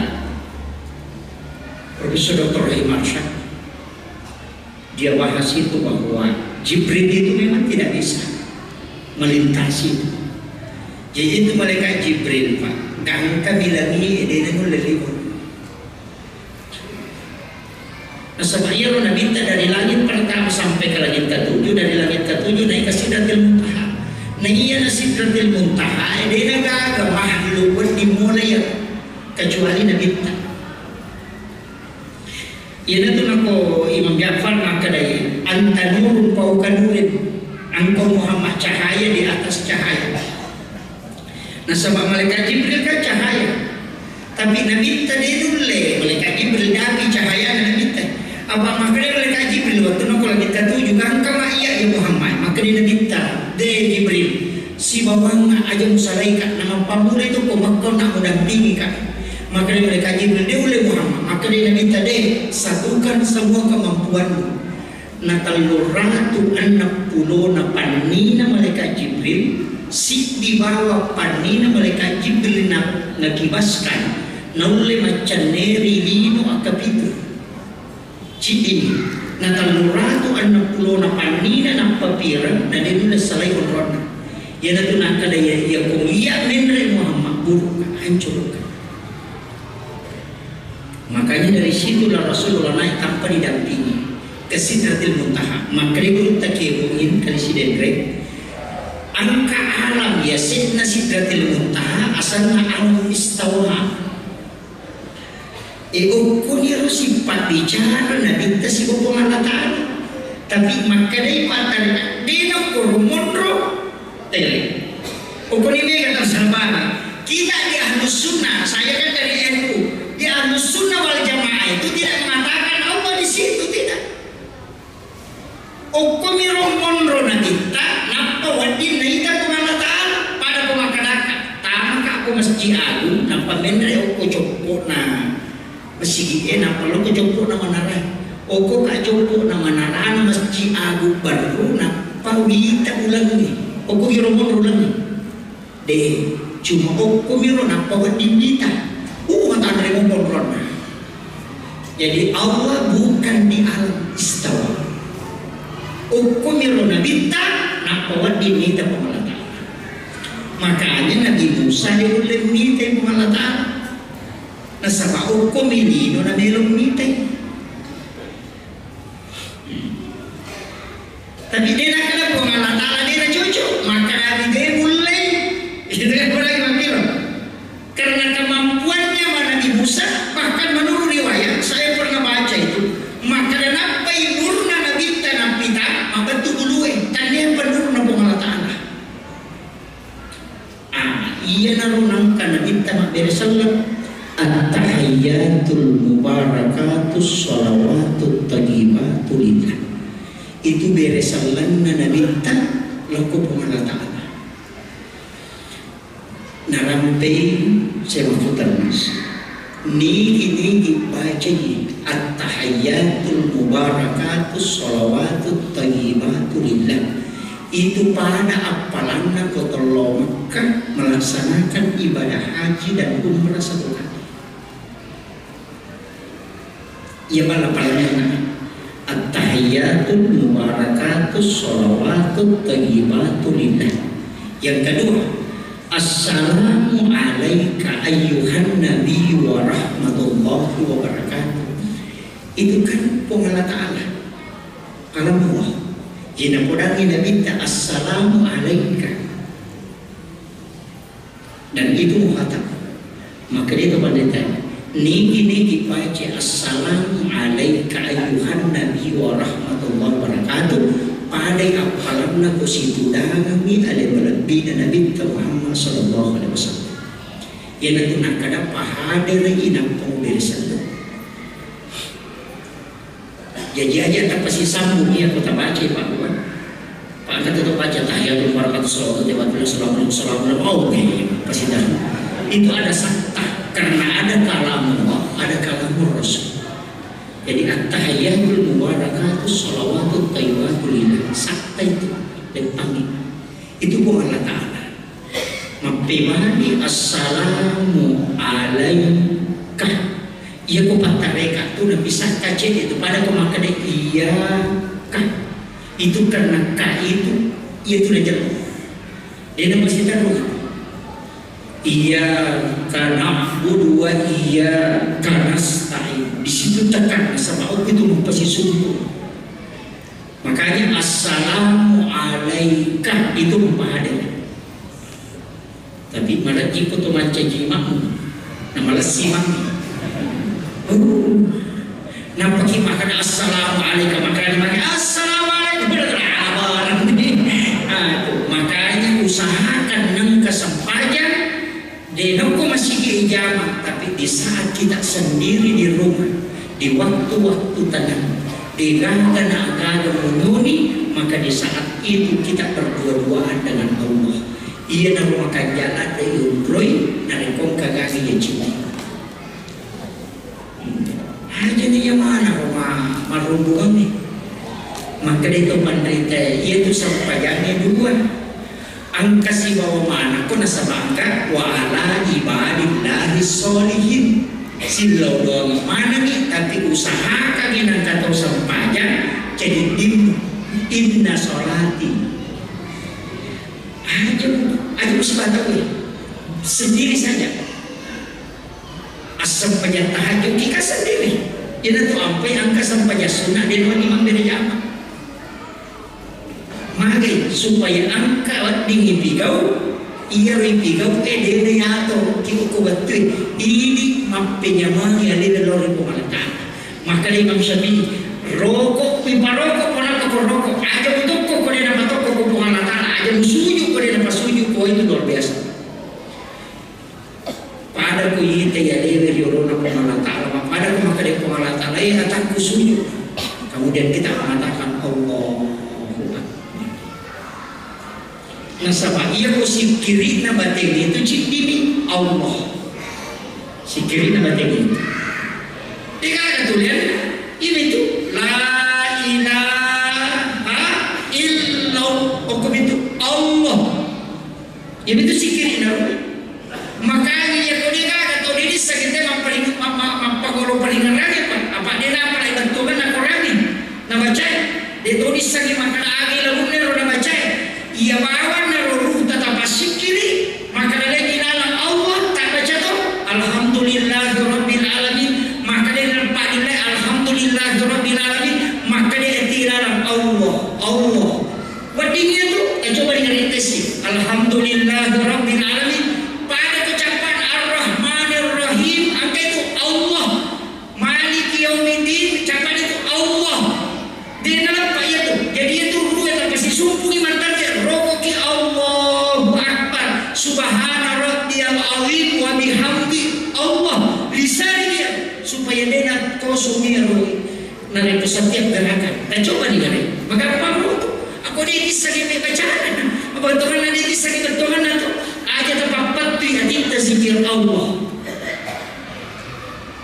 Profesor doktor Rahim Arsyad. Dia bahas itu bahwa Jibril itu memang tidak bisa melintasi itu. Jadi itu malaikat Jibril, Pak, gangka bilangi edena nulle liwat. Nasaba iyaro Nabitta dari langit pertama sampai ke langit ketujuh, dari langit ketujuh naik ke Sidratil Muntaha. Na iyana Sidratil Muntaha, eh, de' nagaga makhluk wedding mulai, kecuali Nabitta. Iyanatu nako Imam Ja'far makkedai, "Anta nurun fauqa nurin." Engkau Muhammad cahaya di atas cahaya. Nasaba malaikat Jibril kan cahaya. Tapi Nabitta de' nulle, malaikat Jibril dapi cahayana Nabitta. Apa makkeda malaikat Jibril, waktu nako langit ketujuh, "Gangka ma iya ya Muhammad?" Makkeda Nabitta, "De' Jibril, sibawangnga aja musalaika, na mappamulai tu ko Makkah na mudampingika." Makkeda malaikat Jibril, "De' ulle Muhammad." Makkeda Nabitta, "De', satukan semua kemampuanmu." Na telluratu enneng pulona pannina malaikat Jibril, siddi bawang pannina malaikat Jibril na, nakibaskan, naulle maccenneri lino akkapitu. Ciddini, na telluratu enneng pulona pannina nappapireng, na de' nulle salai onronna. Iyanatu nakkeda iya, iya ko iya menre Muhammad, burukka, hancurukka. Makanya dari situlah Rasulullah naik tanpa didampingi ke Sidratil Muntaha. Makkeda gurutta Kiai Muin kali Sidenreng, engka alam yasenna Sidratil Muntaha, asanna alam istawa. E, okkoniro sifat bicara Nabitta sibawa Puang Allah Ta'ala. Tapi makkedai pattari, de' nokko rumonro tele. Okkoni mega terserah. Kita di Ahlus Sunnah, saya kan dari N U. Di Ahlus Sunnah wal Jamaah itu tidak mengatakan Allah di situ, tidak. Okkomiro monro Nabitta, nappa wedding naita Puang Allah Ta'ala. Pada ko makkadaka, tamaka ko Masjid Agung, nappa menre okko coppo'na masigi e, nappa lo ko coppo'na manara. Okko ka coppo'na manarana Masjid Agung baru, nappa wita ulengnge. Okko iro monro ulengnge. De, cuma okkomiro nappa wedding mita. Uh, matanre monronna. Jadi Allah bukan di alam istawa. Okkomiro Nabitta nappa wedding mita Puang Allah Ta'ala. Makanya Nabi Musa de' ulle mita Puang Allah Ta'ala. Nasaba okkomi lino na melo mita. Tapi de' nakkeda Puang Allah Ta'ala de' nacocok, makkeda de' mullei. Itu kan pura makkiro. Karena kemampuannya ma Nabi Musa, bahkan menurut riwayat, saya pernah baca itu, makkeda nappai nurna Nabitta nappita, mabbettu bulue, tannia nurna Puang Allah Ta'ala. Ah, iyanaro nangka Nabitta mabbere selleng, "At-tahiyyatul mubarakatus shalawatut thayyibatu lillah." Itu bere sellenna Nabitta lokko Puang Allah Ta'ala. Narampei Syekh Mahfud Tarnas. Nigi-nigi bacai at-tahiyyatul mubarakatus shalawatut thayyibatu lillah. Itu pada appalanna ko tello Mekka melaksanakan ibadah haji dan umrah satu kali. Iya bala palanna. At-tahiyyatul mubarakatus shalawatut thayyibatu lillah. Yang kedua, assalamu alaika ayyuhan nabiyyu wa rahmatullahi wa barakatuh. Itu kan Puang Allah Ta'ala. Kalam Allah. Jadi napodangi Nabitta, "Assalamu alaika." Dan itu muhatab. Maka dia tu pandita, nigi-nigi baca, "Assalamu alaika ayyuhan nabi wa rahmatullahi wa barakatuh." Padai appalanna ko situdangangngi ale malebbina Nabitta Muhammad sallallahu alaihi wasallam. Iyanatu nakkeda, pahaderai nappa mubere selleng. Jaji aja tapasisambung iya ko tabaca, Pak, Pak. Pak, engka tu baca tahiyatul mubarakatuh shalawatut thayyibatu lillah, assalamualaikum, assalamualaikum. Oh, oke, pasti dah. Itu ada sakta, karena ada kalamullah, ada kalamur Rasul. Jadi at-tahiyyatul mubarakatuh shalawatut thayyibatu lillah. Sakta itu, depangi. Itu Puang Allah Ta'ala. Mappemani, "Assalamu alaika." Iya ko pattareka tu napisakka cedde tu pada ko makkeda, "Iyyaka." Itu karena ka itu, iya tu najello. Dena masih terus. "Iyyaka na'budu wa iyyaka nasta'in." Di situ tekan, nasaba okko itu mupasisumpu. Makanya, "Assalamu alaika" itu mupahadere. Tapi marejji ko to mancaji makmu, na malessi makmu. Oh. Nampaki makkeda, "Assalamu alaika," makkeda magi, "Assalamu alaikum." Berarti abarang ni. Ah, itu. Makanya usahakan nengka sempajang, de nokko masigi ijama, tapi di saat kita sendiri di rumah, di waktu-waktu tenang, de gaga na gaga mununi, maka di saat itu kita berdua-duaan dengan Allah. Iyanaro makanjala de yonroi narekko engka gaga iya cinta. Aja ni iya maneng ma-, marrumbungengngi. Makkeda to panrita, iya tu sempajangnge dua. Engka sibawa maneng ko nasaba engka wa ala ibadillahi sholihin. Sillau doang manengngi, tapi usahakangngi nengka tau sempajang, jadi dim-, inna sholati. Aja, aja musibah tau ya. Sendiri saja. Assempajang tahajud kita sendiri. Ina tu ampai engka sempajang sunat de nuani mambere jama. Magai supaya engka wedding ipigau, iyaro ipigau e de de yato ki uku bettui. Idi mappenyameng alena lao ri Puang Allah Taala. Makkeda Imam Syafi'i, rokok, miparokok, ponapa ko rokok, aja mutokko ko de napatokko ko Puang Allah Taala, aja musuju ko de napasuju ko, itu luar biasa. Pada ku ita ya lewe ri orona Puang Allah Taala, pada ku makkeda Puang Allah Taala, "Eh, atakku sujud." Kemudian kita mengatakan, "Allahu Akbar." Nasaba iya ko sikkiri'na bateng itu ciddimi Allah. Sikkiri'na bateng itu. Degaga tulian, ini tu la ilaha illallah. Hukum itu Allah. Iya, itu sikkiri'na. Makanya iya ko de gaga to de dissengi te mappaling-, ma-, ma-, mappagolo palingerangi apa? Apa de napalai bettuanna Qur'ani. Nabacai. De to dissengi makkeda aga lagunna ro nabacai. Iya bawanna ro ruhta tapasikkiri, makkeda lagi lalang Allah, tabbaca to, "Alhamdulillahi rabbil alamin." Makkeda leppa dillai, "Alhamdulillahi rabbil alamin." Makkeda ati lalang Allah, Allah. Wedding iyatu, eh, coba dengerin tesi. Alhamdulillahi rabbil alamin. Pada ucapan Ar-Rahmanir Rahim, engka itu Allah. Maliki yaumiddin, ucapan itu Allah. De naleppa iyatu. Jadi iyatu ruwa tapasisumpungi mantanna, rokoki Allahu Akbar. Subhana rabbiyal azim wa bihamdi. Allah. Lisani dia. Supaya de nakosongi ro. Narekko setiap gerakan, tacoba ni gare. Maka apa mau tu? Aku de kissengi bacaan. Apa betulanna de kissengi betulanna tu? Aja tapappattui atitta zikir Allah.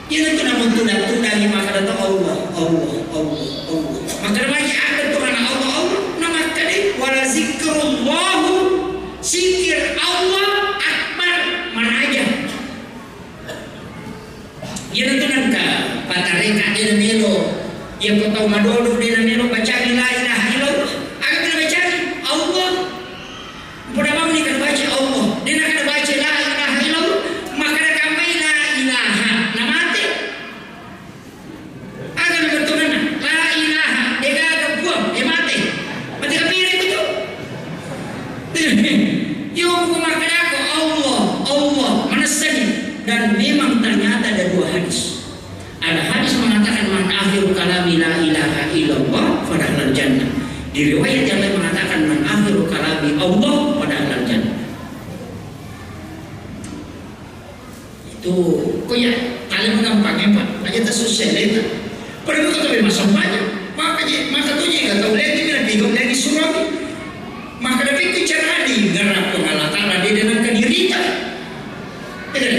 Iya tu namun tunda-tunda ni maka datang Allah, Allah, Allah, Allah. Maka lagi ada tu anak Allah, Allah. Nama kade wala zikrullahu, zikir Allah akbar, maraja. Iyanatu nengka patareka de namelo, iya ko tau madodo de namelo bacani la ilaha illallah. Aga pila bacani? Allah. Pada mami ni kada baca Allah, de na kada baca la ilaha illallah, maka na kamai la ilaha, na mate. Aga na bettuanna? La ilaha, de gaga puang, e mate. Mate kapiri itu. Yo, buku makkadako Allah, Allah, manessani. Dan memang ternyata ada dua hadis. Ada hadis mengatakan, "Man akhiru kalami la ilaha illallah, fadahalal jannah." Di riwayat yang lain mengatakan, "Man akhiru kalami Allah, fadahalal jannah." Itu, ko ya, tale magampang ya, Pak. Aja ta susah leta. Pada buka tu memang sampahnya. Maka je, maka tu je, kata ulai ni, bila tiga ulai ni suruh ni. Maka da pikku cara di ngerap ko Allah Ta'ala de nengka dirita. Iya,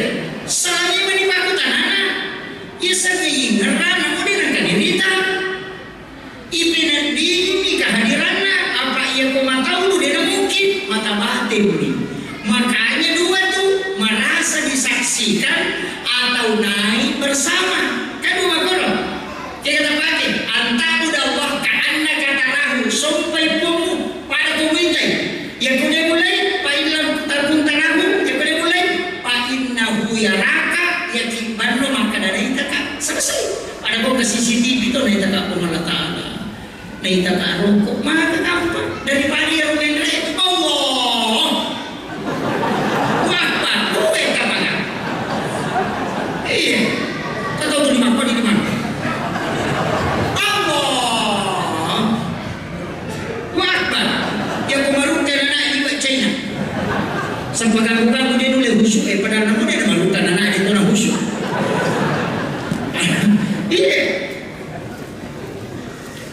salami mani paku tanana. Iya, sange ingerana ko de nengka dirita. Ipeneddingi kehadiranna, apa iya ko matau de na mungkin, mata batin ni. Makanya dua tu merasa disaksikan atau naik bersama. Kan dua makoro. Kita pakai, "An ta'budallaha ka'annaka tarahu," sompai puangmu, pada ko muitai. Iya ko de mulai, fa in lam takun tarahu, iya ko de mulai, fa innahu yaraka, iya ki banno makkada naitaka. Selesai. Itu naitaka Puang Allah Ta'ala. Naitaka rokok, maka gampang. Daripada iyaro menre, Allah. Wah, patuwe kapana. Iya. Kau tahu tu di mana? Di mana? Allah. Wah, Akbar. Ya, kumarukka nana di China. Sampai ganggu-ganggu dia nulis khusyuk, eh, padahal namun dia malukan anak dia tu nak khusyuk. Iya.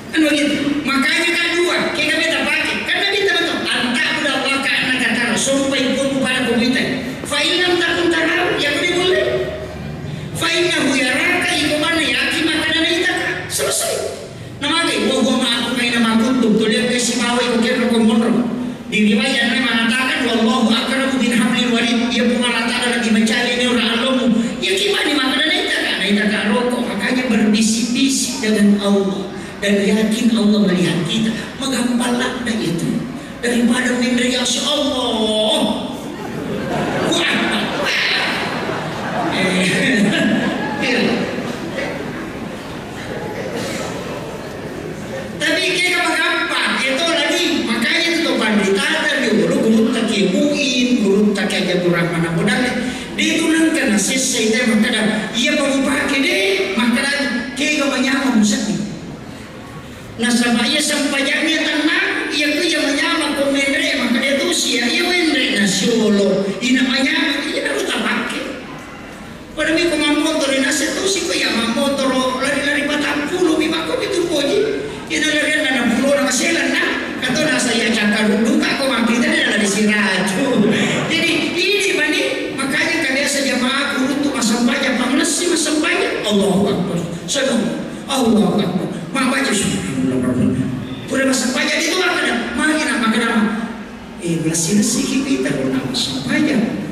Anu gitu. Makanya kan dua, kita beta pakai. Kan Nabi tahu tu, "An ta'budallaha ka'annaka tarahu." Sumpah ibu pada komitai. "Fa in lam takun tarahu," ya kau boleh. "Fa innahu yaraka," iko mana yakin maka dana itaka. Selesai. Namagai, "Wa huwa ma'akum aina ma kuntum." Tuliang ke sibawa iko kira ko monro. Di riwayat yang mengatakan, "Wallahu aqrabu min hablil warid." Iya Puang Allah Ta'ala lebih mencari ini orang alummu. Ya gimana maka dana itaka? Nah, itaka rokok. Makanya berbisik-bisik dengan Allah. Dan yakin Allah melihat kita. Magampang lah itu. Daripada menre, ya Allah. Wah. Eh. Iya. Tapi kega magampang, itu lagi. Makanya itu tuh pandita tadi dulu, guru tak Muin, guru tak Abdul Rahman Abu Dalil. Dia itu nengka nasessa itu makkada, iya mau pakai deh, makkada kega manyameng musetti. Nasaba iya sempajangnya tenang, iya ku iya manyameng ko menre, makkada itu sia, iya menre nasiolo, ina manyameng, iya harus tak pakai. Pada mi ko mammotoro, naseng tosi ko iya mammotoro lari-lari patang puluh mi, makko mi tu poji. Ina larianna enam puluh na maselanna. Kato nasa iya cakkaruddu ka ko makkita dia lari siraju. Jadi ini mani, makanya kan biasa jamaah kudu tu massempajang, pamlessi massempajang. Allahu Akbar. Sadang. Allahu Akbar. Mabbaca subhanallah. Pura massempajang itu apa dah? Magi nak makan apa? Eh, bersih-bersih kita kalau nak massempajang.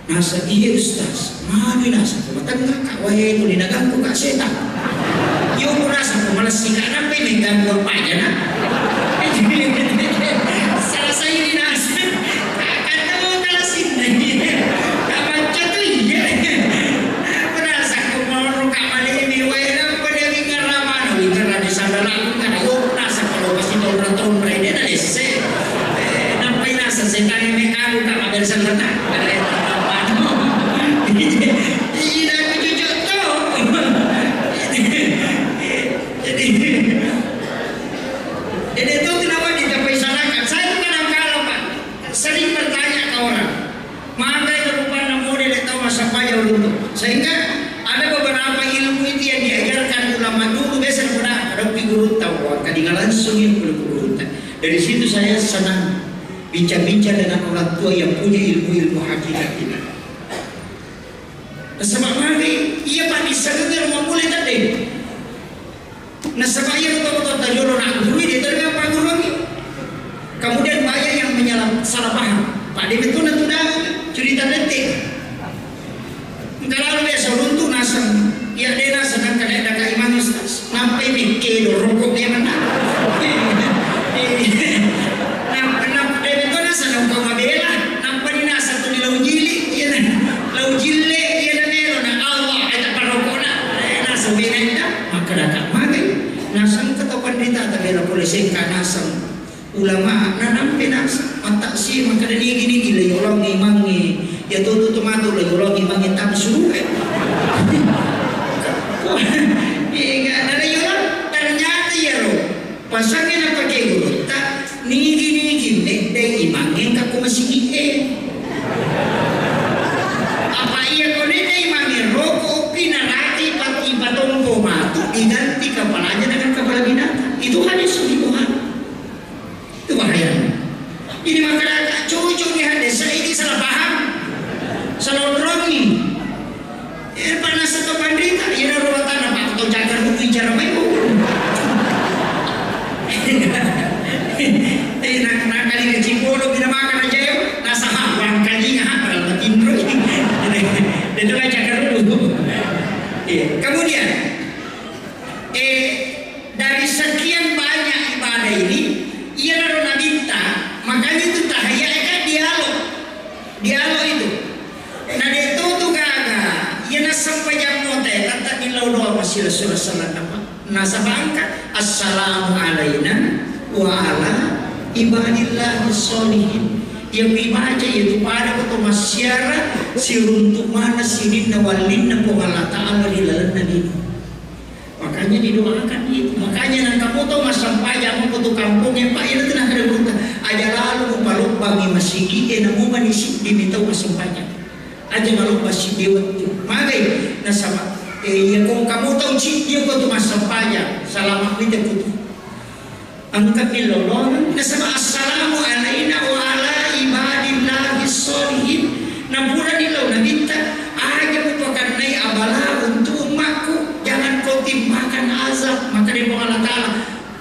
Nasa, "Iya, Ustaz." Magi nasa, "Ko matengnga ka, wae, tuli naganggu ka setang." Iyo, ku nasa, "Ko malessi ka, nampai mengganggu apa aja, nak?" Selesai ini nasa. Kata mau kalasin lagi. Kabaca tu iya. Aku nasa, "Ko mau ka malemi, wae, nampai dia wingar ramana, wingar di sana laku, kan, ayo, nasa, kalau pasti tonra-tonra ini, ada lesse." Eh, nampai nasa, setang ini kamu, Kak, ada sana, tak? Ina aku cucuk tu. Jadi, jadi itu kenapa kita persalahkan. Saya itu kadang kala, Pak, sering bertanya ke orang, "Maka itu rupanna model tau massempajang uluntu." Sehingga ada beberapa ilmu itu yang diajarkan ulama dulu, biasa pada ada guru tahu, kadang langsung yang perlu guru. Dari situ saya senang bincang-bincang dengan orang tua yang punya ilmu-ilmu hakikat ini. Nasaba magi iya, Pak, dissengengngi rumah boleh tadi. Nasaba iya, betul-betul tajolo nak guru, dia tadi apa guru lagi. Kemudian banyak yang menyalah, salah paham. Pak, dia betul nanti dah cerita detik. Engka lalo biasa runtu naseng, iya de naseng engka de daka imang, Ustaz. Nampai mekke do rokok de mena. Nampa, nampa de to naseng engka mabela, nampa ni naseng tu lau jili, iya na. Lau jille, iya na melo na Allah, eta parokona. Eh, naseng bela ita, maka daka magai. Naseng engka to pandita ta bela pole sengka naseng. Ulama, nanampe nasa, mattaksi, makkeda nigi-nigi le yolong imangnge, ya tutu tu matu le yolong imangnge tam suruh. Iya, nada yolong, ternyata ya ro. Pasange napake gurutta, nigi-nigi medde imangnge engka ko masigi e. Apa iya ko nede imangnge roko, pinarati, pat-, ipatompo matu, diganti kepalanya dengan kepala binatang. Itu hadis Sahih Bukhari. Itu bahaya. Ini makkeda cucu ni hadis ini salah paham. Salah onrongi. Eh, pernah satu pandita, ina rumah tangga, Pak, tau jaga dulu bicara baik. Eh, nak, nak kali ke Cipolo, bina makan aja ya, nasa hak, bang kali ya, hak, berapa tindro ini. Itu kan jaga dulu. Iya. Kemudian, Eh, dari sekian banyak ibadah ini, iyanaro nabitta, makanya itu tahiyat kan dialog. Dialog itu. Nah, de to tu gaga, iyana sempajang mota, tetap di lau doa masih Rasulullah sallallahu alaihi wasallam. Nasaba engka, "Assalamu alaina wa ala ibadillahi sholihin." Iya ku ibaca iya tu pada ko to massiara siruntu mana sininna wallinna Puang Allah Ta'ala ri lalenna lino. Makanya didoakan itu. Makanya nang kamu tau massempajang ko tu kampung yang Pak, itu nah kada gurutta. Aja lalu mupalobbangi masigi e, namu mani siddi mi tau massempajang. Aja malobba siddi wettu. Magai nasaba, eh, iya ko kamu tau siddi ko tu massempajang, salama mita kutu. Engka mi lolong nasaba, "Assalamu alaina wa ala ibadillahi sholihin." Nampura ni lo nabitta, "Aja mupakannai abala untuk umatku, jangan kau timpakan azab." Maka dia Allah Ta'ala,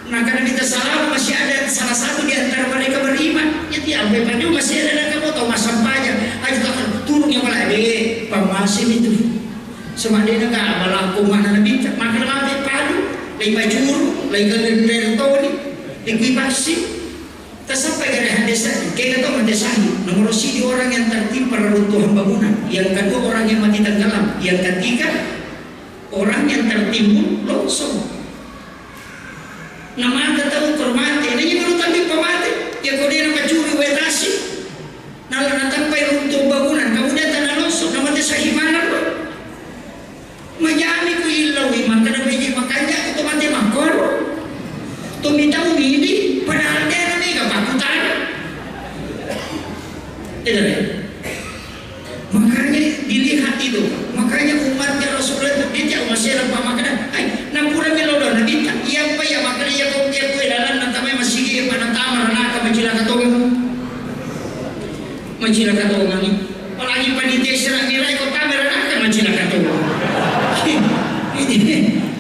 Nah, karena kita salama, masih ada salah satu di antara mereka beriman. Ya, tiap hari pagi masih ada, dan kamu tahu masam paja. Aja tak turun yang malah deh, pamasi itu. Sama dia nggak malah kau mana nabi, maka nabi palu, lagi bajuru, lagi kalian toni, lagi pasti. Tersampai dari hadis tadi, kita tahu mati sahih. Nomor satu orang yang tertimpa reruntuhan bangunan, yang kedua orang yang mati tenggelam, yang ketiga orang yang tertimbun longsor. Namaga tau ko mate, nanya dulu tadi pamate, ya ko dia napacuri wae tasi, nala natampai runtuh bangunan, kemudian tanah longsor, namate sahimana lo. Majami ku illawi, maka nabeji makanja ku to mate makoro. To mitau midi, padahal dia na mega pakutana. Tidak ya? Makanya dilihat itu. Makanya umatnya Rasulullah itu dia tidak masih lemah makanya. Ai, nampura melo do nabi tak iya apa ya makanya ya kau dia kue dalam nantamai masih apa nantama ranaka macilaka tong. Macilaka tong ni. Apalagi panitia serak mirai kau tamer ranaka macilaka tong.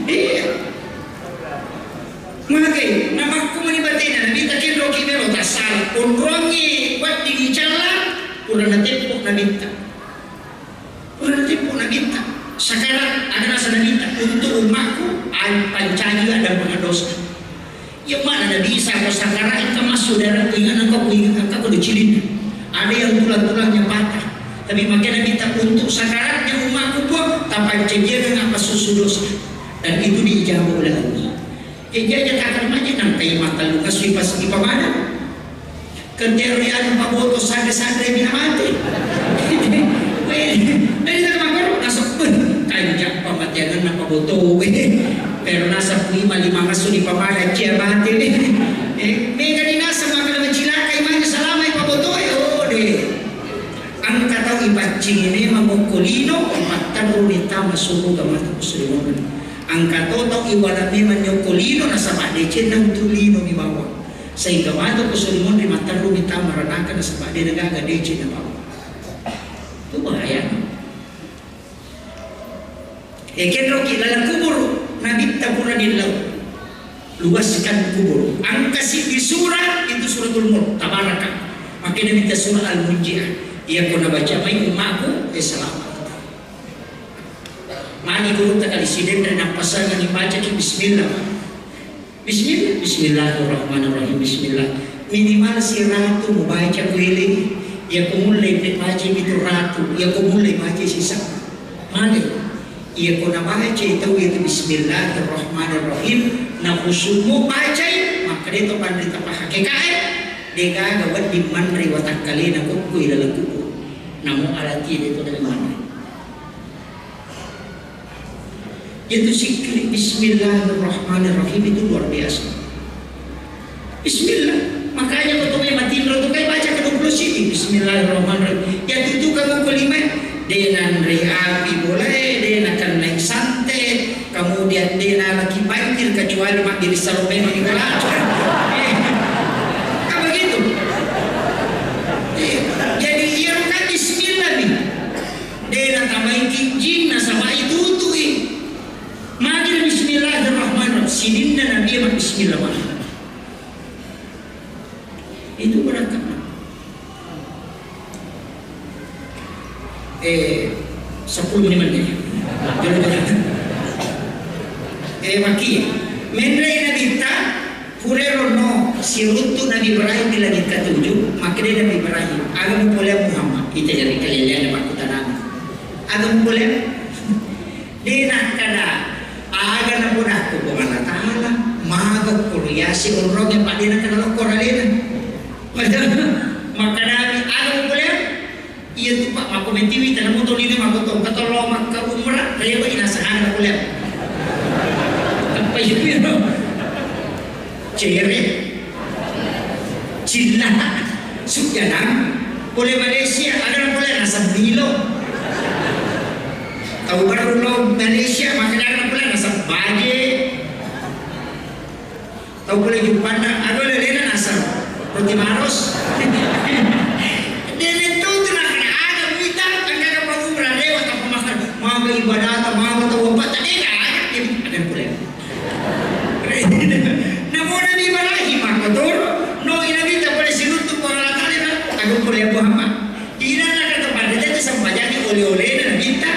Iya. Magai, namakku mani batena, nabitta kenroki melo tassala. Onrongi wedding icalla, pura nateppo nabitta. Pura nateppo nabitta. Sakarat, ada rasa nabitta, untuk umatku, ay, pancaji ada pengadosa. Iya mana Nabi Isa ko sakarat, engka massu darah, ingat engkau, ingat engkau kudu cilin. Ada yang tulang-tulangnya patah. Tapi makanya nabitta untuk sakaratnya umatku pun, tapancaji dengan apa susu dosa. Dan itu diijabah oleh Allah. Jaji aja takkan maji nang tai mattellu kasui pas ipamada. Kenteru anu paboto sanre-sanre mina mate. Weh, dari tengah baru nasab, beh, kanjak pamateanna paboto, weh. Pero nasab lima, lima ngasu di pamada cia mate, weh. Eh, mega dinasab makana macilakai mani salama ipaboto, eh, oh, deh. Engka tau ipaccingi memang okko lino, ipatterruni tama suruga matu kusuri monri. Engka to tau iwala memang nyokko lino nasaba decenna untu lino mi bawang. Sehingga matu kusuri monri matterruni tama ranaka nasaba de nagaga deceng na bawang. Itu bahaya. Ekenroki laleng kuburu, nabitta pura dillau. Luaskan kubur. Engka siddi surah, itu Suratul Mulk, Tabaraka. Makanya minta surah Al-Munjiah. Iya ko nabaca mai ummaku, eh, selamat. Mani gurutta kali sidenre nappasangani bacaki bismillah. Bismillah, bismillahirrahmanirrahim, bismillah. Minimal siratu mubaca kuele. Iya ko mulai pe baca itu ratu, iya ko mulai baca sisa. Mani. Iya ko nabacai tau itu bismillahirrahmanirrahim, na khusyukmu bacai, makkeda to panrita pahakekae, degaga wedding manre watakkalena kokko ilaleng kubur. Namo alati de to dari mana. Itu sikri bismillahirrahmanirrahim itu luar biasa. Bismillah. Makanya ko tumai matinro tu kai baca ke dua puluh sini. Bismillahirrahmanirrahim. Ya tutu kamu kelima. De nanre api bolae, de nakennai santet, kemudian de nalaki banjir kecuali maggiri salo memang di bola. Eh, kan begitu? Eh, jadi iya kan bismillah nih. De natamai kijing nasaba itu tui. Maggiri bismillahirrahmanirrahim. Sininna Nabi Muhammad bismillah. Itu berangkat. Eh, sepuluh menit. Eh, maki. Menre Nabi ta, purero no, siruntu Nabi Ibrahim di langit ketujuh, makkeda Nabi Ibrahim, aga mupole Muhammad, kita jadi kalian ada pakutanana. Aga mupole? De nakkeda, aga napodakku Puang Allah Yasi onrong yang pada nak kenal lokor alena. Makkedami, "Aga mukuliah?" "Iya tu, Pak, makko mentiwi tanamu tau lino makko tong katollo makka umrah, rewa ina sahana kuliah." Apa iya, iya. Cere. Cilla. Sujana. Pole Malaysia, aga na pole nasab Milo. Tau baru lo Malaysia, makanya aga na pole nasab Baje. Tau pole Jepang na, aga lelena nasab Roti Maros. Dene tu tu na kada ada mita, kan kada mau berada, tapi makan, mau ibadah, mau tau apa, tadi ada, ada pole. Namo Nabi Ibrahim makkotor, no i Nabi ta pole siruntu Puang Allah Ta'ala, agung pole Abu Muhammad. Ina na kata pada jadi sempajangi oleh-oleh na Nabi ta,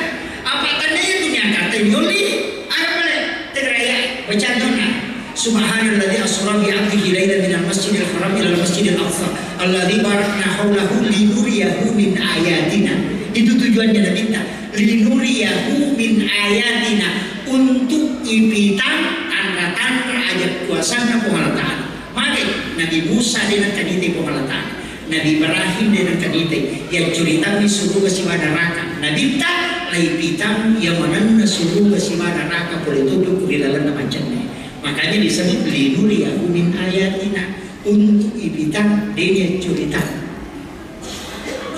apa tanda itu nya kata yoli, ada pole, tegeraya, baca dona. Subhanalladzi asra bi abdihi lailan minal masjidil haram ilal masjidil aqsa alladzi barakna haulahu linuriyahu min ayatina. Itu tujuannya Nabi ta. Linuriyahu min ayatina, untuk ipitang tanra-tanra aja kuasanna Puang Allah Ta'ala. Mage Nabi Musa de nakkanitai Puang Allah Ta'ala. Nabi Ibrahim de nakkanitai. Yang curitammi suruga siba neraka. Nabitta laipitang yang manenna suruga siba neraka pole tujuh ri lalenna mancenne. Makanya disebut linuriyahu min ayatina. Untuk ipitang de yang curitang.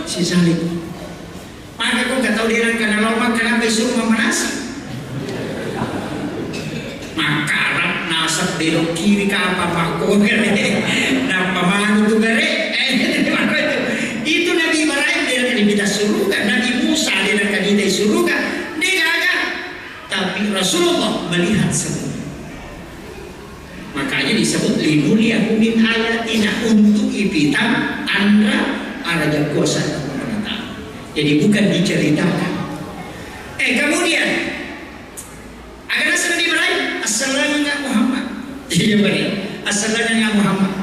Sisalik. Maka ko engka tau de nengka nalao Makkah, nappa isuruh mammanasi. Makkarap nasab belok kiri kapang makkogere, nappa manu tu gare. Eh, maka itu. Itu Nabi Ibrahim de nengka dipita suruga, Nabi Musa de nengka dipita suruga, de gaga. Tapi Rasulullah melihat semua. Makanya disebut linuriyahu min ayatina, untuk ipitang tanra araja kuasa Allah Ta'ala. Jadi bukan diceritakan. Eh, kemudian, aga naseng Nabi Ibrahim, "Assalamu ala Muhammad." Iya, benar. "Assalamu ala Muhammad."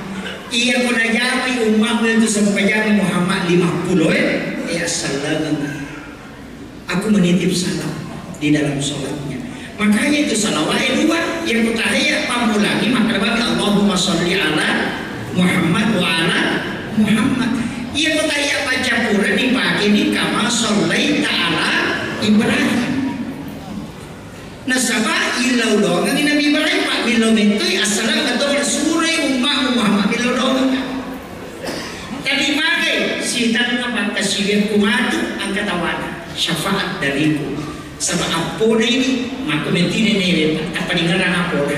Iya, ko najamai ummamu itu sempajang Muhammad lima puluh, eh. Eh, assalamu. Aku menitip salam di dalam sholatnya. Makanya itu salawat dua, yang kutahiyat pammulangi makkeda Allahumma sholli ala Muhammad wa ala Muhammad. Iya kutahiyat baca pura dipake ni kama shollaita ala Ibrahim. Nasaba illau doangengngi Nabi Ibrahim, Pak, millau mettoi assalam atau surai ummamu Muhammad millau doangeng. Tapi magai sitanna pakkasiwiakku matu engka tawana syafaat dariku. Saba appona ini makko mettine newe, Pak, tappa ningerang appona.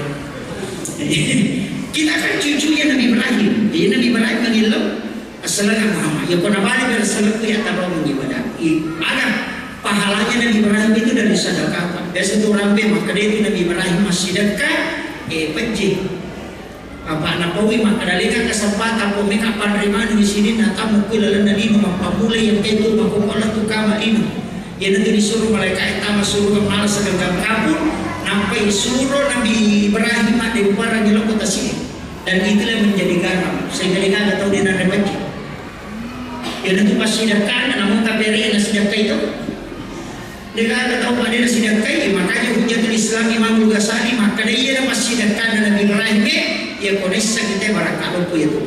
Kita kan cucunya Nabi Ibrahim. Jadi Nabi Ibrahim mangillau Assalamualaikum Muhammad. Ya, ko nabali dari assalamualaikum ya, taruh mengibadah. I, mana pahalanya Nabi Ibrahim itu dari sedekah, Pak. Biasa tu rampe makkeda itu Nabi Ibrahim massidekka, eh, pejje. Apa napaui makkeda leka kesempatan, ko meka panre manu di sini, na tamu ku lalenna lino, mappamulai yang itu, makko Allah tu kama lino. Iyanatu disuruh malaikat tama suruga mala segenggam kapur, nampai suruh Nabi Ibrahim ade uparangi loko tasi'e. Dan itulah menjadi garam. Sehingga degaga tau de nanre pacce. Iyanatu passidakkana, namun kaperena sidakka itu. Degaga tau pada sidakkai, makanya Hujjatul Islam Imamul Ghazali makkeda iya passidakkana Nabi Ibrahim, ya konessa kita barakka loko itu.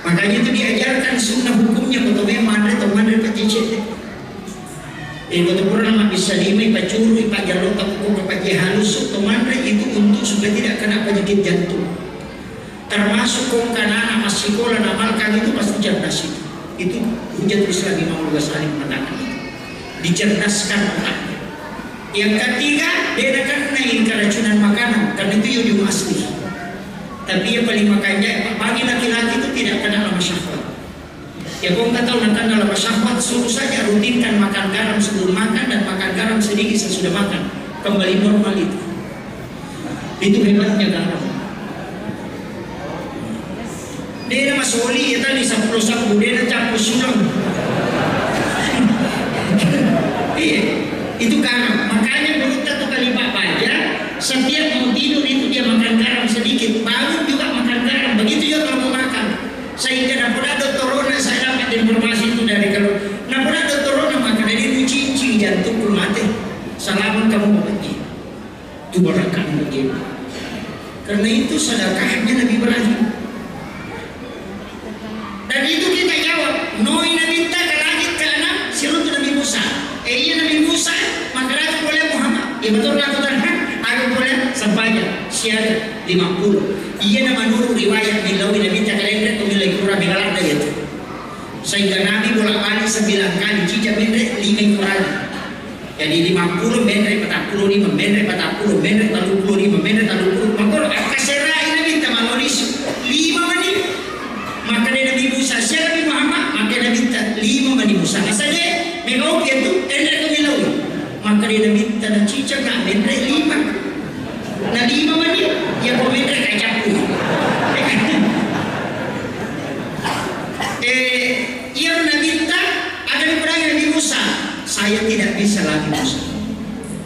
Makanya itu diajarkan sunnah hukumnya, ko to manre, to manre pacce cedde. Eh, ko to pura mabissa lima, ipacuru, ipajjallo, takko ko pacce halus, to manre itu untuk supaya tidak kena penyakit jantung. Termasuk ko engka anak massikola namalkang itu pasti cerdas itu. Itu Hujjatul Islam Imam Ghazali mengatakan itu. Dicerdaskan otaknya. Yang ketiga, de nakennai keracunan makanan, karena itu yujung asli. Tapi yang paling makanja, bagi laki-laki itu tidak kena lama syahwat. Ya, ko engka tau nakena lama syahwat, suruh saja rutinkan makan garam sebelum makan dan makan garam sedikit sesudah makan. Kembali normal itu. Itu hebatnya garam. De na masoli, ya tadi seppulo sabbu, de na campur sulang. Iya, itu garam. Makanya mulutta tu kali Pak Baja, setiap mau tidur itu dia makan garam sedikit. Bangun juga makan garam. Begitu juga kalau mau makan. Sehingga napoda doktorona, saya dapat informasi itu dari kalau napoda doktorona, maka dari itu cincin jantungku mati. Salaman kamu mau pergi. Itu barakah mungkin. Itu sedekahnya Nabi Ibrahim. Dan itu kita jawab, noi Nabitta ke langit ke enam, siruntu Nabi Musa. Eh, iya Nabi Musa, makkeda pole Muhammad. Iya betul aku tanah, aku pole sempaja, siaga, lima puluh. Iya nama nuru riwayat, millau Nabitta ke lenre, tu millau kurang, millau ada ya tu. Sehingga Nabi bolak-balik sembilan kali, cica menre, lima kurang. Jadi lima puluh menre patappulo lima, menre patappulo, menre telluppulo lima, menre telluppulo. Makoro akkaserai Nabitta malao lisu. Lima mani. Makkeda Nabi Musa, "Siapa Nabi Muhammad?" Makkeda Nabitta, "Lima mani Musa." Asal dia, mega opi itu, enre ko milau. Makkeda Nabitta, "Na cica ka menre lima." Na lima mani, ya ko menre kacappu. Eh, Iyaro Nabitta, ada diperangi Nabi Musa, "Saya tidak bisa lagi, Musa."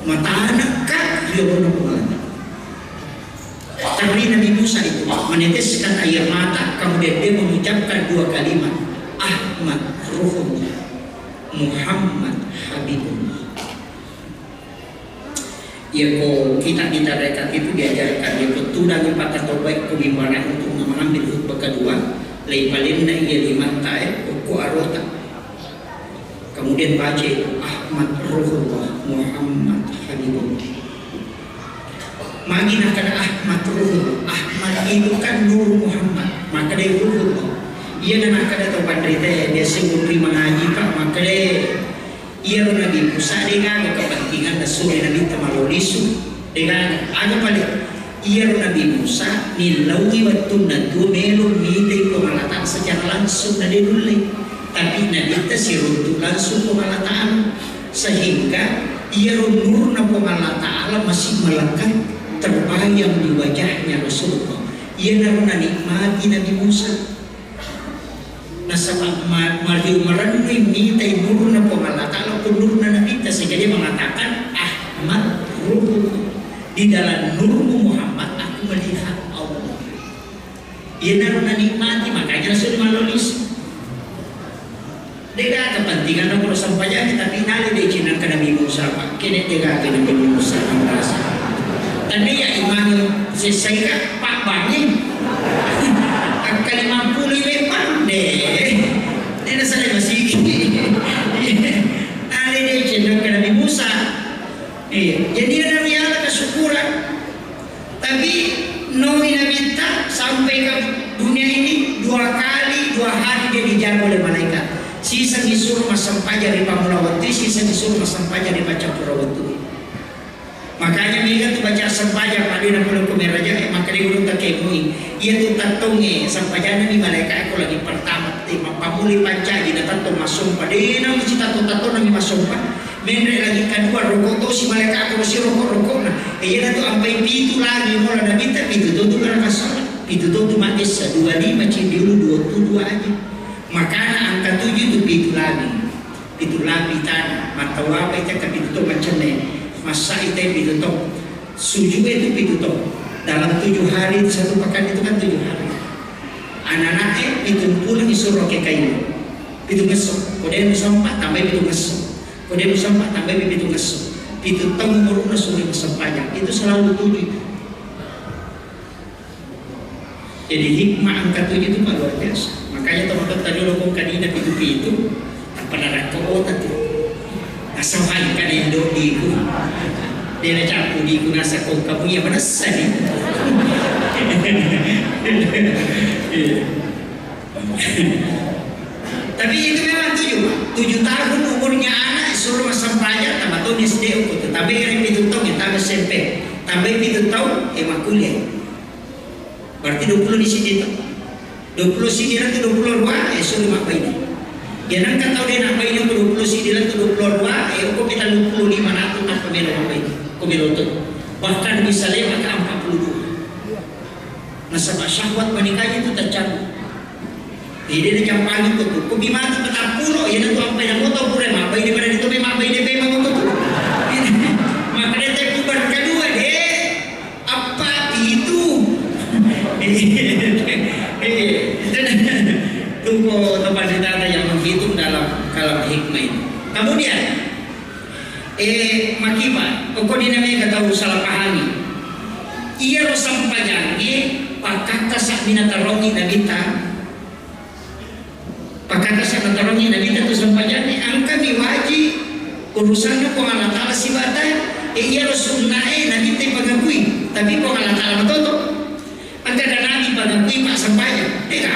Matanekka riolona Puang Allah. Terri Nabi Musa itu meneteskan air mata, kemudian dia mengucapkan dua kalimat, "Ahmad Ruhullah, Muhammad Habibullah." Iyako kita di tarekat itu diajarkan, iyako tudang pakkatobai ko mimbarang untuk mengambil khutbah kedua, leipalenna iya limatta e, okko arota. Kemudian baca itu, "Ahmad Ruhullah, Muhammad Habibullah." Magi nakkeda Ahmad Ruhullah, Ahmad itu kan Nur Muhammad, makkeda Ruhullah. Iya na nakkeda tau panrita, biasa munri mangaji, Pak, makkeda Iyaro Nabi Musa degaga kepentingan nasuro Nabitta malao lisu, degaga. Aga pale? Iyaro Nabi Musa nillaui wettunna tuo melo mitai Puang Allah Ta'ala secara langsung, na de nulle. Tapi Nabitta siruntu langsung Puang Allah Ta'ala, sehingga iyaro nurna Puang Allah Ta'ala masih melekat terbayang di wajahnya Rasulullah. Iyanaro nanikmati Nabi Musa. Nasaba ma-, mariu marennui mitai nurna Puang Allah Ta'ala, ko nurna Nabitta, sehingga dia mengatakan, "Ahmad Ruhullah, di dalam nurmu Muhammad, aku melihat Allah." Iyanaro nanikmati, makanya langsung malao lisu. Degaga kepentingan nomor sempajangi, tapi nale deceng nakkeda Nabi Musa, Pak. Kene degaga Nabi Musa, merasa. Tapi ya imani sesai ka, Pak, bangi. Angka lima puluh lima, Pak. Deh. Ini saya masih. Nale deceng nakkeda Nabi Musa. Iya. Jadi ada riala kesyukuran. Tapi noi Nabitta sampai ke dunia ini dua kali, dua hari dia dijaga oleh malaikat. Sisa disuruh massempajang ri pammula wettu, sisa disuruh massempajang ri paccappura wettu. Makanya mega tu baca sempajang pada na pole ko meraja, eh, maka dia guru tak kemui. Iya tu tattonge, sempajanna mi malaikat ko lagi pertama, eh, mappamuli pancaji na tattong massompa. Dena mesti tattong-tattong nami massompa. Menre lagi kadua rokok tosi malaikat ko si rokok-rokokna. Eh, iyanatu ampai pitu lagi mola Nabitta, pitu to tu gerakan sholat. Pitu to tu maessa, dua lima cindi ulu, dua tu dua aja. Makana angka tujuh tu pitu lagi. Pitu lapi tana, mattawapa ita ka pitu to maccenne. Massa ita pitu to. Sujud itu pitu to. Dalam tujuh hari, satu pekan itu kan tujuh hari. Anak-anak eh, pitu pulang disuruh ke kayu. Pitu ngesso. Kode musampa tambai pitu ngesso. Kode musampa tambai pitu ngesso. Pitu tahun umurna suruh sempajang. Itu selalu tujuh itu. Jadi hikmah angka tujuh itu luar biasa. Makanya teman-teman tadi lo kong kadina pitu-pitu, apa narakko otak tuh. Asal hai kan indo diku. Dia nak campur diku nasa kong kamu ya mana sani. Iya. Tapi itu memang tujuh, Pak. Tujuh tahun umurnya anak suruh masang pelajar, tambah tahun S D ukur. Tambah yang pitu tahun, ya, tambah S M P. Tambah pitu tahun, ya, mak kuliah. Berarti dua puluh di sini tuh. Dua puluh sini nanti dua puluh dua, ya, suruh mak bayi. Ya, nang kata dia nak bayi dua puluh sini nanti dua puluh dua, ya, ukur kita dua puluh lima nanti tak pemelo mak bayi. Kau melo tuh. Bahkan bisa lewat ke empat puluh dua. Nasaba syahwat menikahnya itu tercabut. Jadi dia jampangi ko tu. Ko bimatu patappulo, iya natu ampai na moto pura mabbaine pada itu memang mabbaine memang ko tu. Makanya saya bubar kedua deh. Apa itu? Eh, itu tuh tempat ditata yang menghitung dalam kalam hikmah itu. Kemudian Eh, makipa, pokok dina mega tau salah pahami. Iyaro sampajangnge pakkakkasa' mi natarongi Nabitta. Pakkakkasa' natarongi Nabitta tu sampajangnge, engkami waji urusanna Puang Allah Ta'ala sibata, e, iyaro sunnae Nabitta pagakui, tapi Puang Allah Ta'ala matoto. Engka ga Nabi pagakui pa sampajang? De'ga.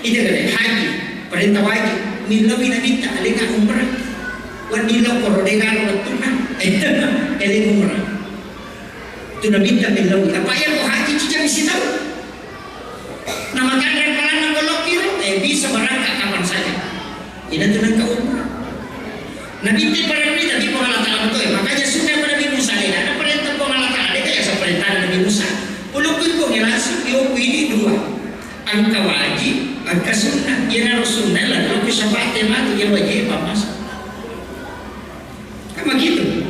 Ida gare haji, parenta wajib, millauwi Nabitta, alenga umrah. Wedding lao koro de'galo wettunna, eh, eleng umrah. Tu Nabitta millauwi. Apa iya ko haji cicami sitau? Namakanre palanna golokiro, eh, bisa berangkat kapan saja. Ina tu nengka umrah. Nabitta parellu, tapi Puang Allah Ta'ala matoe. Makanya sunnah Nabi Musa, de' ada perintah Puang Allah Ta'ala, de' kaya seperintah Nabi Musa. Pulo kui Puang langsung diopini dua. Engka wajib, engka sunnah. Iyanaro sunnah, lalu ku syafaat matu, iya wajib, apa masa? Kan begitu.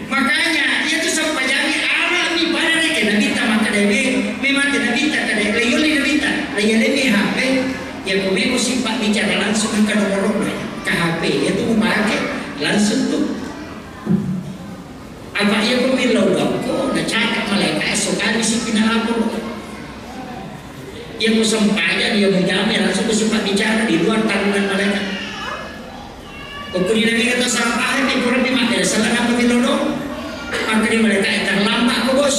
Makanya, iya tu sampajangnge, ala mi pada reke Nabitta makkeda, me, memang Nabitta kada, layoli Nabitta, layalemi H P, ya ko meko sipa bicara langsung ke nomor ke H P, ya tu mupake langsung tu. Apa iya ko millau dokko, nacakka malaikat, esok kami si pinalapor. Iya ko sempajang, iya mujame, langsung ko sipa bicara di luar tanggungan malaikat. Ko kuni Nabi kata sampah, ini kurang di mati, salah apa di lodo? Maka di mereka yang terlambat ko bos.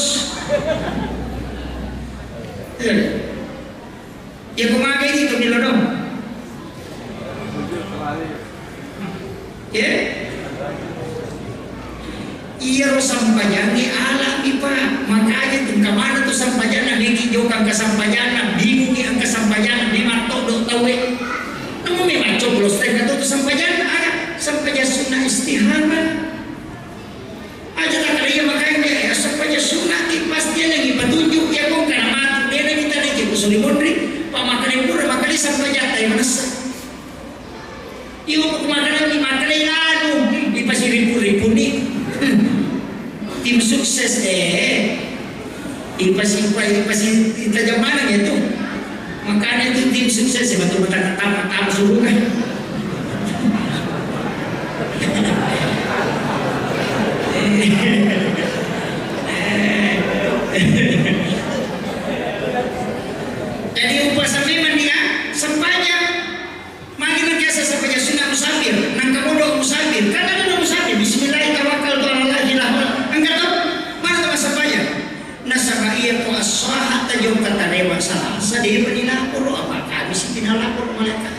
Iya. Iya ko maka ini tuh di lodo. Iya. Iyaro sampajangnge alami, Pak. Makanya tu engka maneng tu sampajanna, meki jokang ke sampajanna, bingungi engka sampajanna, memang todo tauwe. Namu memang coblos tengka tu sampajanna, ada sampajang sunnah istihara. Aja tak ada iya makanya, ya, sampajang sunnah, pasti ada yang petunjuk, ya, kok kana mati, dia ada kita lagi, kusuli mondri, Pak, makanya pura, makanya sampajang, tai manessa. Iyo, ko makkeda, makkeda ilanu, ipasiripu-ripuni. Tim sukses, eh. Ipasi-, ipa-, ipasi-, itajang maneng itu. Makanya itu tim sukses, ya, betul-betul tamat, tamat surga. Jadi, upasa memang dia sempajang. Magi na biasa sampajang sunna musafir, nangka modo musafir, kan ada musafir, bismillah tawakkaltu ala Allah, la hawla, engka to, mana to massempajang? Nasaba iya ko as-saha tajokka tarema Salasa, depa nilaporo, apa Kamis pinalaporo malaikat.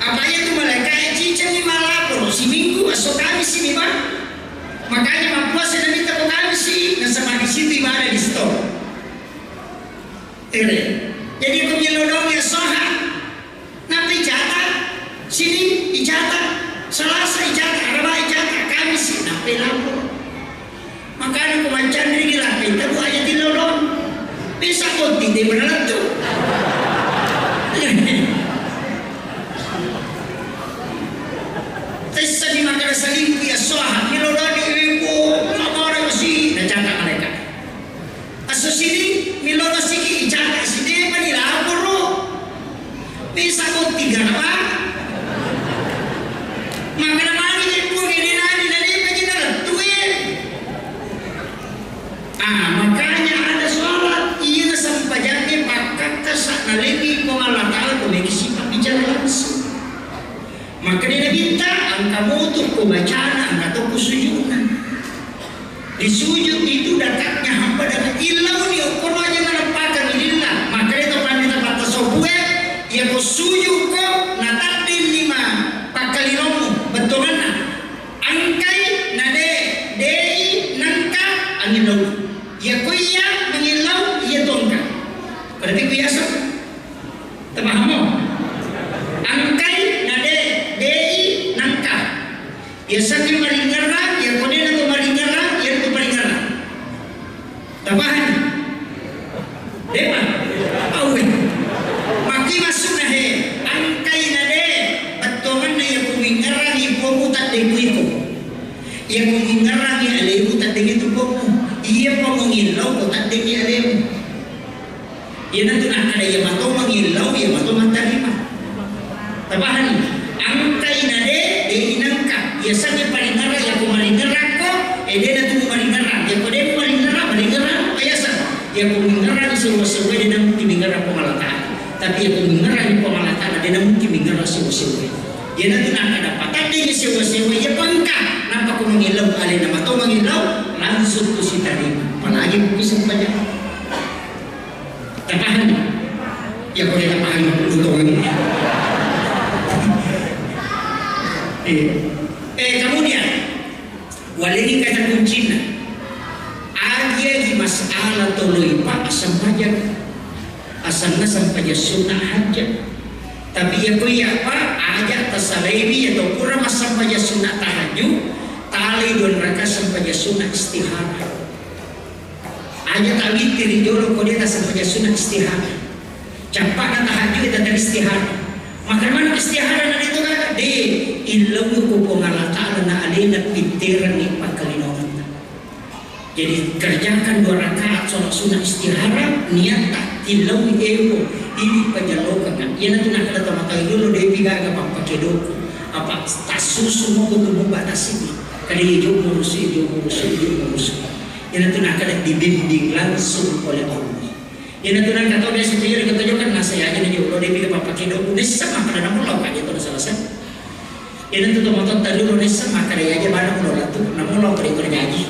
Apa iya tu malaikat e cicani malaporo, siminggu, esso Kamis ini, Pak. Makanya mappuasa Nabitta ko Kamis, nasaba di situ ibadah di store. Ere. Jadi, ko millau doang ya soha. Nappa icata, sini icata, Salasa icata, Araba icata, Kamis nappa lapor. Makanya ko mancanri di lapor, tabu aja tillau doang. Bisa konti deh beneran tuh. Tessa di makkeda selingkuh ya soha, millau doang di ibu, apa orang sih, nah cata mereka. Esso sini, millau siki, icata sidepani laporo. Mesa ko tiga apa? Makkeda magi je Puang, ede nani, na depa je nalettu e. Ah, makanya ada sholat, iya nasempajangnge pakkakkasa nalemi Puang Allah Ta'ala ko meki sipa bicara langsung. Makkeda Nabitta, engka motu ko bacana, engka to ko sujudna. Di sujud itu dakatnya hamba dengan illauni, okkono aja naleppakang lillah. Makkeda to pandita pattasoppue, iya ko sujud ko natadding lima pakkalilommu, bettuanna. Engkai na de, dei nengka angillau. Iya ko iya mangillau, iya to engka. Berarti biasa. Tapahammo? Engkai na de, dei nengka. Biasanya maringerang, ya kone na to maringerang, ya to maringerang. Tapahani? Depa? Awe. Maki maksudna he, engkai na de, bettuanna ya kumingerang ipomu tadde kuiko. Ya kumingerang ya alemu tadde itu pomu. Iya pomu ngillau ko tadde alemu. Iyanatu nakkeda iya mato mangillau, iya mato mattarima. Tapahani? Engkai na de, de inengka. Iya sangi paringerang, iya ko maringerang. Iya ko mengerang sewwa-sewwa, de' namungkin mengerang Puang Allah Ta'ala. Tapi iya ko mengerang Puang Allah Ta'ala, de' namungkin mengerang sewwa-sewwa. Iyanatu nakkeda, pataddengi sewwa-sewwa, iya pengka, nampa ko mangillau, alena mato mangillau, langsung tu sitarima. Apalagi ko sempajang. Tapahang? Iya ko de' tapahang, aku butuh ini. Iya. Eh, kemudian, Walengngi kata kuncinna. Agi-agi masalah toloi pa sempajang. Asanna sempajang sunna hajat. Tapi iya ko iya pa aja tasalaiwi iya to pura massempajang sunna tahajud, talai dua rakaat sempajang sunna istihara. Aja tawittiri jolo ko de' tassempajang sunna istihara. Cappa'na tahajud tetap istihara. Maka mana istihara na itu kan? De, illau ko Puang Allah Ta'ala na alena pitterangi pakkalinonganna. Jadi kerjakan dua rakaat sholat sunnah istihara, niatta tillau ewo ini pajallokan. Iyanatu nakkeda tomatoa dulu de' pigaga pappakedoku. Apa tassusu mo kutu muba tasini. Kali ijo murusu, ijo murusu, ijo murusu. Iyanatu nakkeda dibimbing langsung oleh Allah. Iyanatu nengka tau biasa tu iya ri kota Jokka, nasa iya aja na jolo, de' pika pappakedo, nessa makkeda namulo ka dia tu selesai. Iyanatu tomatoatta dulu nessa makkeda iya aja bana mulo latu, namulo ka dia terjadi.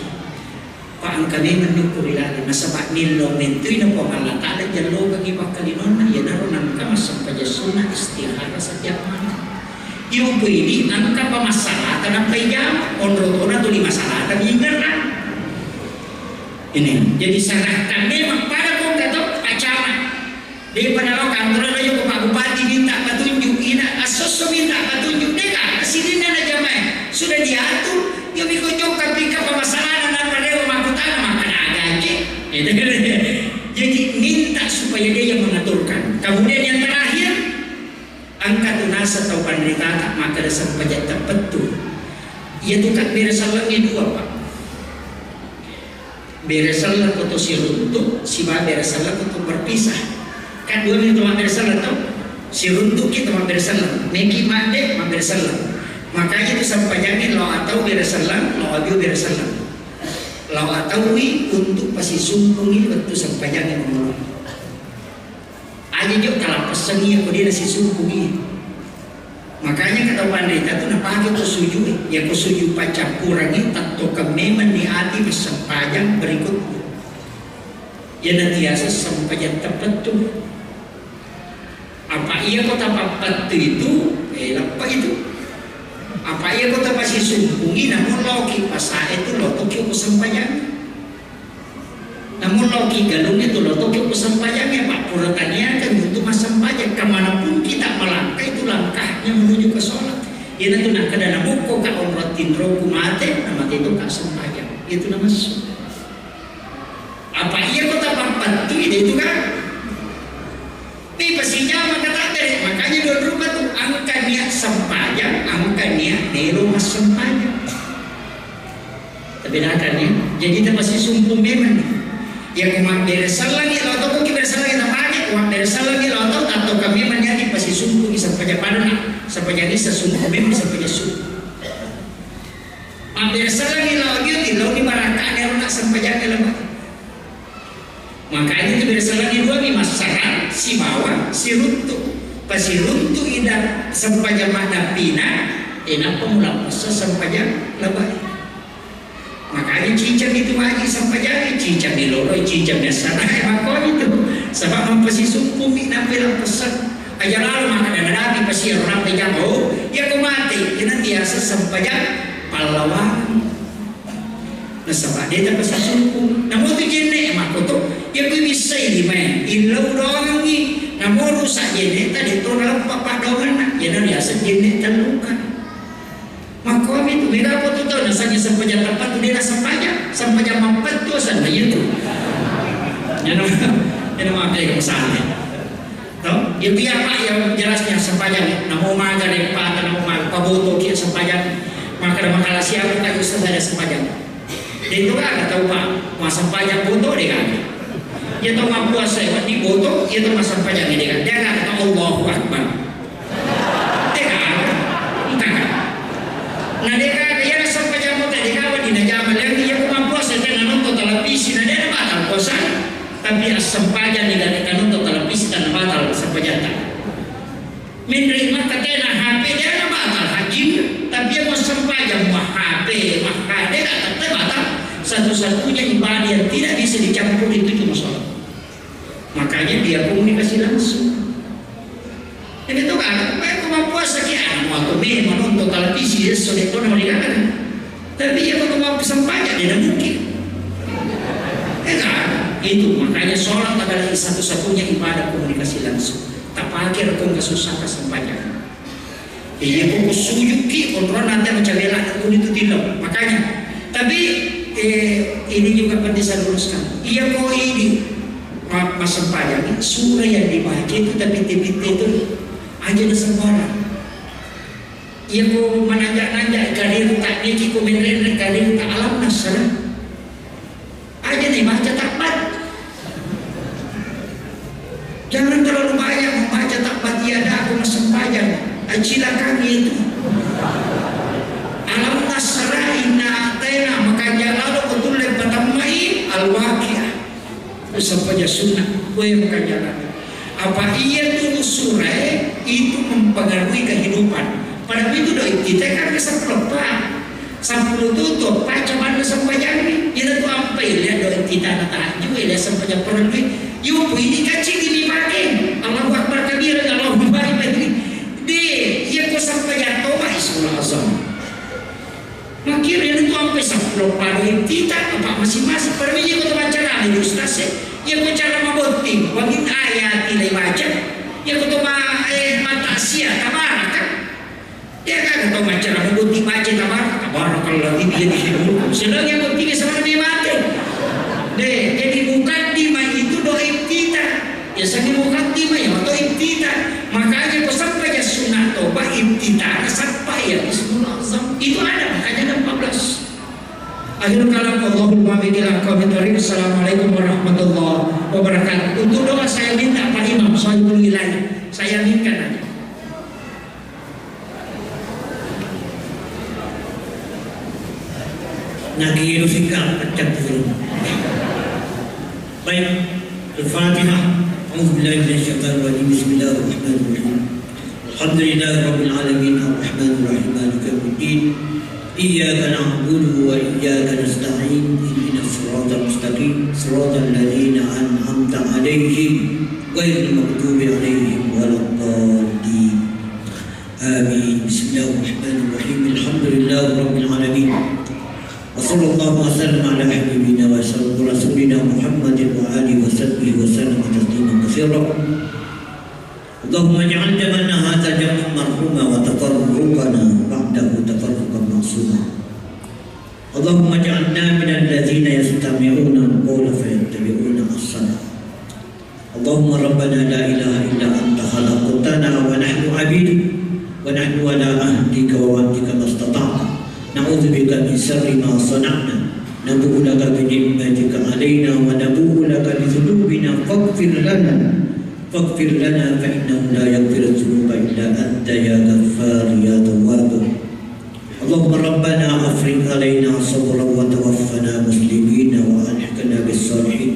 Pa engka memang ni ku ri laleng, nasaba nillo mentui na Puang Allah Ta'ala jallokangi pakkalinonna, iyanaro nengka massempajang sunna istihara setiap malam. Iyo pui di engka pa masalahta nappa ijama, onro tona tuli masalahta mingerang. Ini, jadi serahkan memang pada kongka to, Pak Camat. De'pa nalo kantor lo yoko Pak Bupati minta petunjuk, ina asosso minta petunjuk, deka sininna na jamai sudah diatur. Yo miko jokka pika pamasalahna na palewa makutana makkeda aga aja. Jadi minta supaya dia yang mengaturkan. Kemudian yang terakhir, Engka tu naseng tau panritata makkeda sempajang teppettu. Iya tu kan bere sellengnge dua, Pak. Bere selleng ko to siruntu, siba bere selleng ko to berpisah. Kan dua mi to mabbere selleng to. Siruntu ki to mabbere selleng. Meki madde mabbere selleng. Makanya tu sempajangnge lao atau bere selleng, lao abio bere selleng. Lao ataui untuk pasisumpungi wettu sempajangnge molo. Aja jo kalappessengi iya ko de' nasisumpungi. Makanya kata panrita tu napake ko sujue, iya ko suju paccappurangi, tettokeng memang ni ati massempajang berikutnya. Iya natiasa sempajang teppettu. Apa iya ko tapappettu itu, eh, leppa itu. Apa iya ko tapasisumpungi, namun loki pasae tu lotoki ko sempajang. Namun loki galungnge tu lotoki ko sempajang ya, Pak. Pura taniakan untuk massempajang. Kemanapun kita melangkah, itu langkahnya menuju ke sholat. Iyanatu nakkeda namukko ka onrong tinroku mate, namate itu ka sempajang. Itu namassu. Apa iya ko tapappettu itu kan? Tapi pasijama kataddere, makanya dua rupa tu, engka niat sempajang, engka niat melo massempajang. Tabedakan ya. Jadi tapasisumpu memang. Iya ko mabbere sellengngi lao tau, ko ki bere sellengngi tapake, ko mabbere sellengngi lao tau, tatto ka memang jadi pasisumpu ki sempajang padona, sempajang isa sumpu memang sempajang subuh. Mabbere sellengngi lao dio, tilauni barakka'na ero na sempajangnge lemma. Makanya tu biasa lagi dua mi massarang sibawa siruntu. Pasiruntu ida sempajang maddampina, tenappa mulappessa sempajang lebbae. Makanya cicang itu wajib sempajang, cicang di lolo, cicang biasa. Makanya itu. Sebab mampasisumpu mi nampe lappessa. Aja lalo maka dana dati pasi orang pejang. Oh, ya ko mati, ya nanti asa sempajang pahlawan. Nasaba de tapasisumpu. Namo tu jenne makkoto, iya ku bissai limae, illau doangengngi. Namo rusak jenneta, de to naleppa paddoangenna. Iyana riaseng jenne terluka. Makkomi tu mega apa tu tau nasanya sempajang teppettu de nasempajang. Sempajang mappettu asenna iya tu. Iyana, iyana makkeda misalnya. To? Itu ya Pak yang jelasnya sempajang. Namo maga de pata, namo maga paboto ki sempajang. Maka ada makala siapa kan ustaz ada sempajang. Itu kan ada tahu Pak, mau sempajang boto de kan. Iya tau mappuasa ya, di boto, iya tau massempajang de kan. Dia kan kata Allahu Akbar. De kan? Entah kan? Nah, de kan, iya sempajang boto de kan, di najama lagi, iya mappuasa, dia nonton televisi, nah dia batal puasa. Tapi Assempajang ni gare kanunto televisi tanna batal sempajatta. Menre makkatena H P de na batal hajjinna, tapi iya massempajang ma H P, ma H D, tette batal. Satu-satunya ibadah yang tidak bisa dicampur itu cuma sholat. Makanya dia komunikasi langsung. Jadi itu kan, apa yang mau puasa ki anu atau me menonton televisi ya sudah kono ri kamar. Tapi ya kalau mau sempajang dia mungkin. Ya kan? Itu makanya sholat adalah satu-satunya ibadah komunikasi langsung. Tapake rekong kasusah sempajang. Iya, ko sujud ki, kontrol nanti macam bela itu tidak. Makanya, tapi eh, ini juga penting saya luruskan. Iya, ko ini ma- massempajang, surah yang dibaca itu tapi titik itu aja na sembarang. Iya, ko menanjak-nanjak karir tak niki ko menrenre karir tak alam nasrah. Aja nih baca tabat. Jangan terlalu banyak membaca tabat tiada aku sempajang. Acilakan itu. Alam nasrah inna atena makanya lalu betul lebat tamai al-waqiah. Sampaja sunnah, kue makanya lalu. Apa iya tu surah itu mempengaruhi kehidupan. Pada itu doa kita kan kesempatan. Seppulo tutu, paca manna sempajang ni. Ina tu ampai, lihat doa kita na tahajud, lihat sempajang perlu. Yupu ini kacing ini pakai. Allahu Akbar kabira, Allahu Akbar ini. De, iya ko sempajang toba ismul azam. Makira ina tu ampai seppulo pado kita, apa masing-masing. Perlu iya ko baca lagi ustaz. Iya ko cara mabotting, wangin ayat tidak baca. Iya ko tu ma eh mata sia tabaraka. Iya kan, atau maca Ramadan dibaca tabar-, tabarakalladzi biyadihi mulku. Sedang yang penting sama lebih mati. Deh, jadi mukaddimah itu doa iftitah. Ya, seni mukaddimah ya, atau iftitah. Makanya kau sampai ya sunat toba iftitah, sampai ya Ismul Azam. Itu ada, makanya ada empat belas. Akhir kalam, Allahumma bikila kami tarik. Assalamualaikum warahmatullahi wabarakatuh. Untuk doa saya minta Pak Imam Sohibul Wilayah. Saya minta nanti. Nagiru sika peccappuru. Baik, Al-Fatihah. A'udzu billahi minasyaitonir rajim. Bismillahirrahmanirrahim. Alhamdulillahi rabbil alamin, arrahmanir rahim, maliki yaumiddin. Iyyaka na'budu wa iyyaka nasta'in. Ihdinas siratal mustaqim. Siratal ladzina an'amta 'alaihim ghairil maghdubi 'alaihim waladdallin. Amin. Bismillahirrahmanirrahim. Alhamdulillahi rabbil alamin. Wa sallallahu wa sallam ala habibina wa rasulina Muhammadin wa alihi wa sahbihi wa sallam tasliman katsira. Allahumma ij'al jam'ana hadza jam'an marhuma wa tafarruqana ba'dahu tafarruqan ma'suma. Allahumma ij'alna minal ladzina yastami'una al-qawla fayattabi'una ahsanah. اللهم ربنا لا إله إلا أنت خلقتنا ونحن عبيدك ونحن على عهدك ووعدك ما استطعنا نعوذ بك من شر ما صنعنا نبوء لك بنعمتك علينا ونبوء لك بذنوبنا فاغفر لنا فاغفر لنا فإنه لا يغفر الذنوب إلا أنت يا غفار يا تواب. اللهم ربنا أفرغ علينا صبرا وتوفنا مسلمين وألحقنا بالصالحين.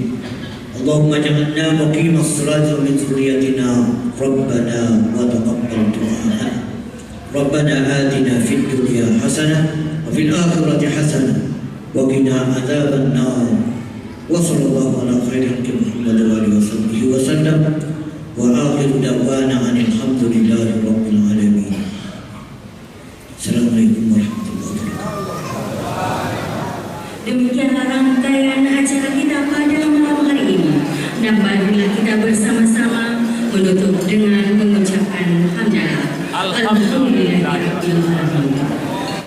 اللهم اجعلنا مقيم الصلاة ومن ذريتنا ربنا وتقبل دعاءنا. ربنا آتنا في الدنيا حسنة وفي الآخرة حسنة وقنا عذاب النار. وصلى الله على خير خلقه محمد وآله وصحبه وسلم. وآخر دعوانا أن الحمد لله رب العالمين. Assalamualaikum warahmatullahi wabarakatuh. Demikianlah rangkaian acara kita pada malam hari ini. Dan marilah kita bersama-sama menutup dengan mengucapkan hamdalah. Alhamdulillahirabbil alamin.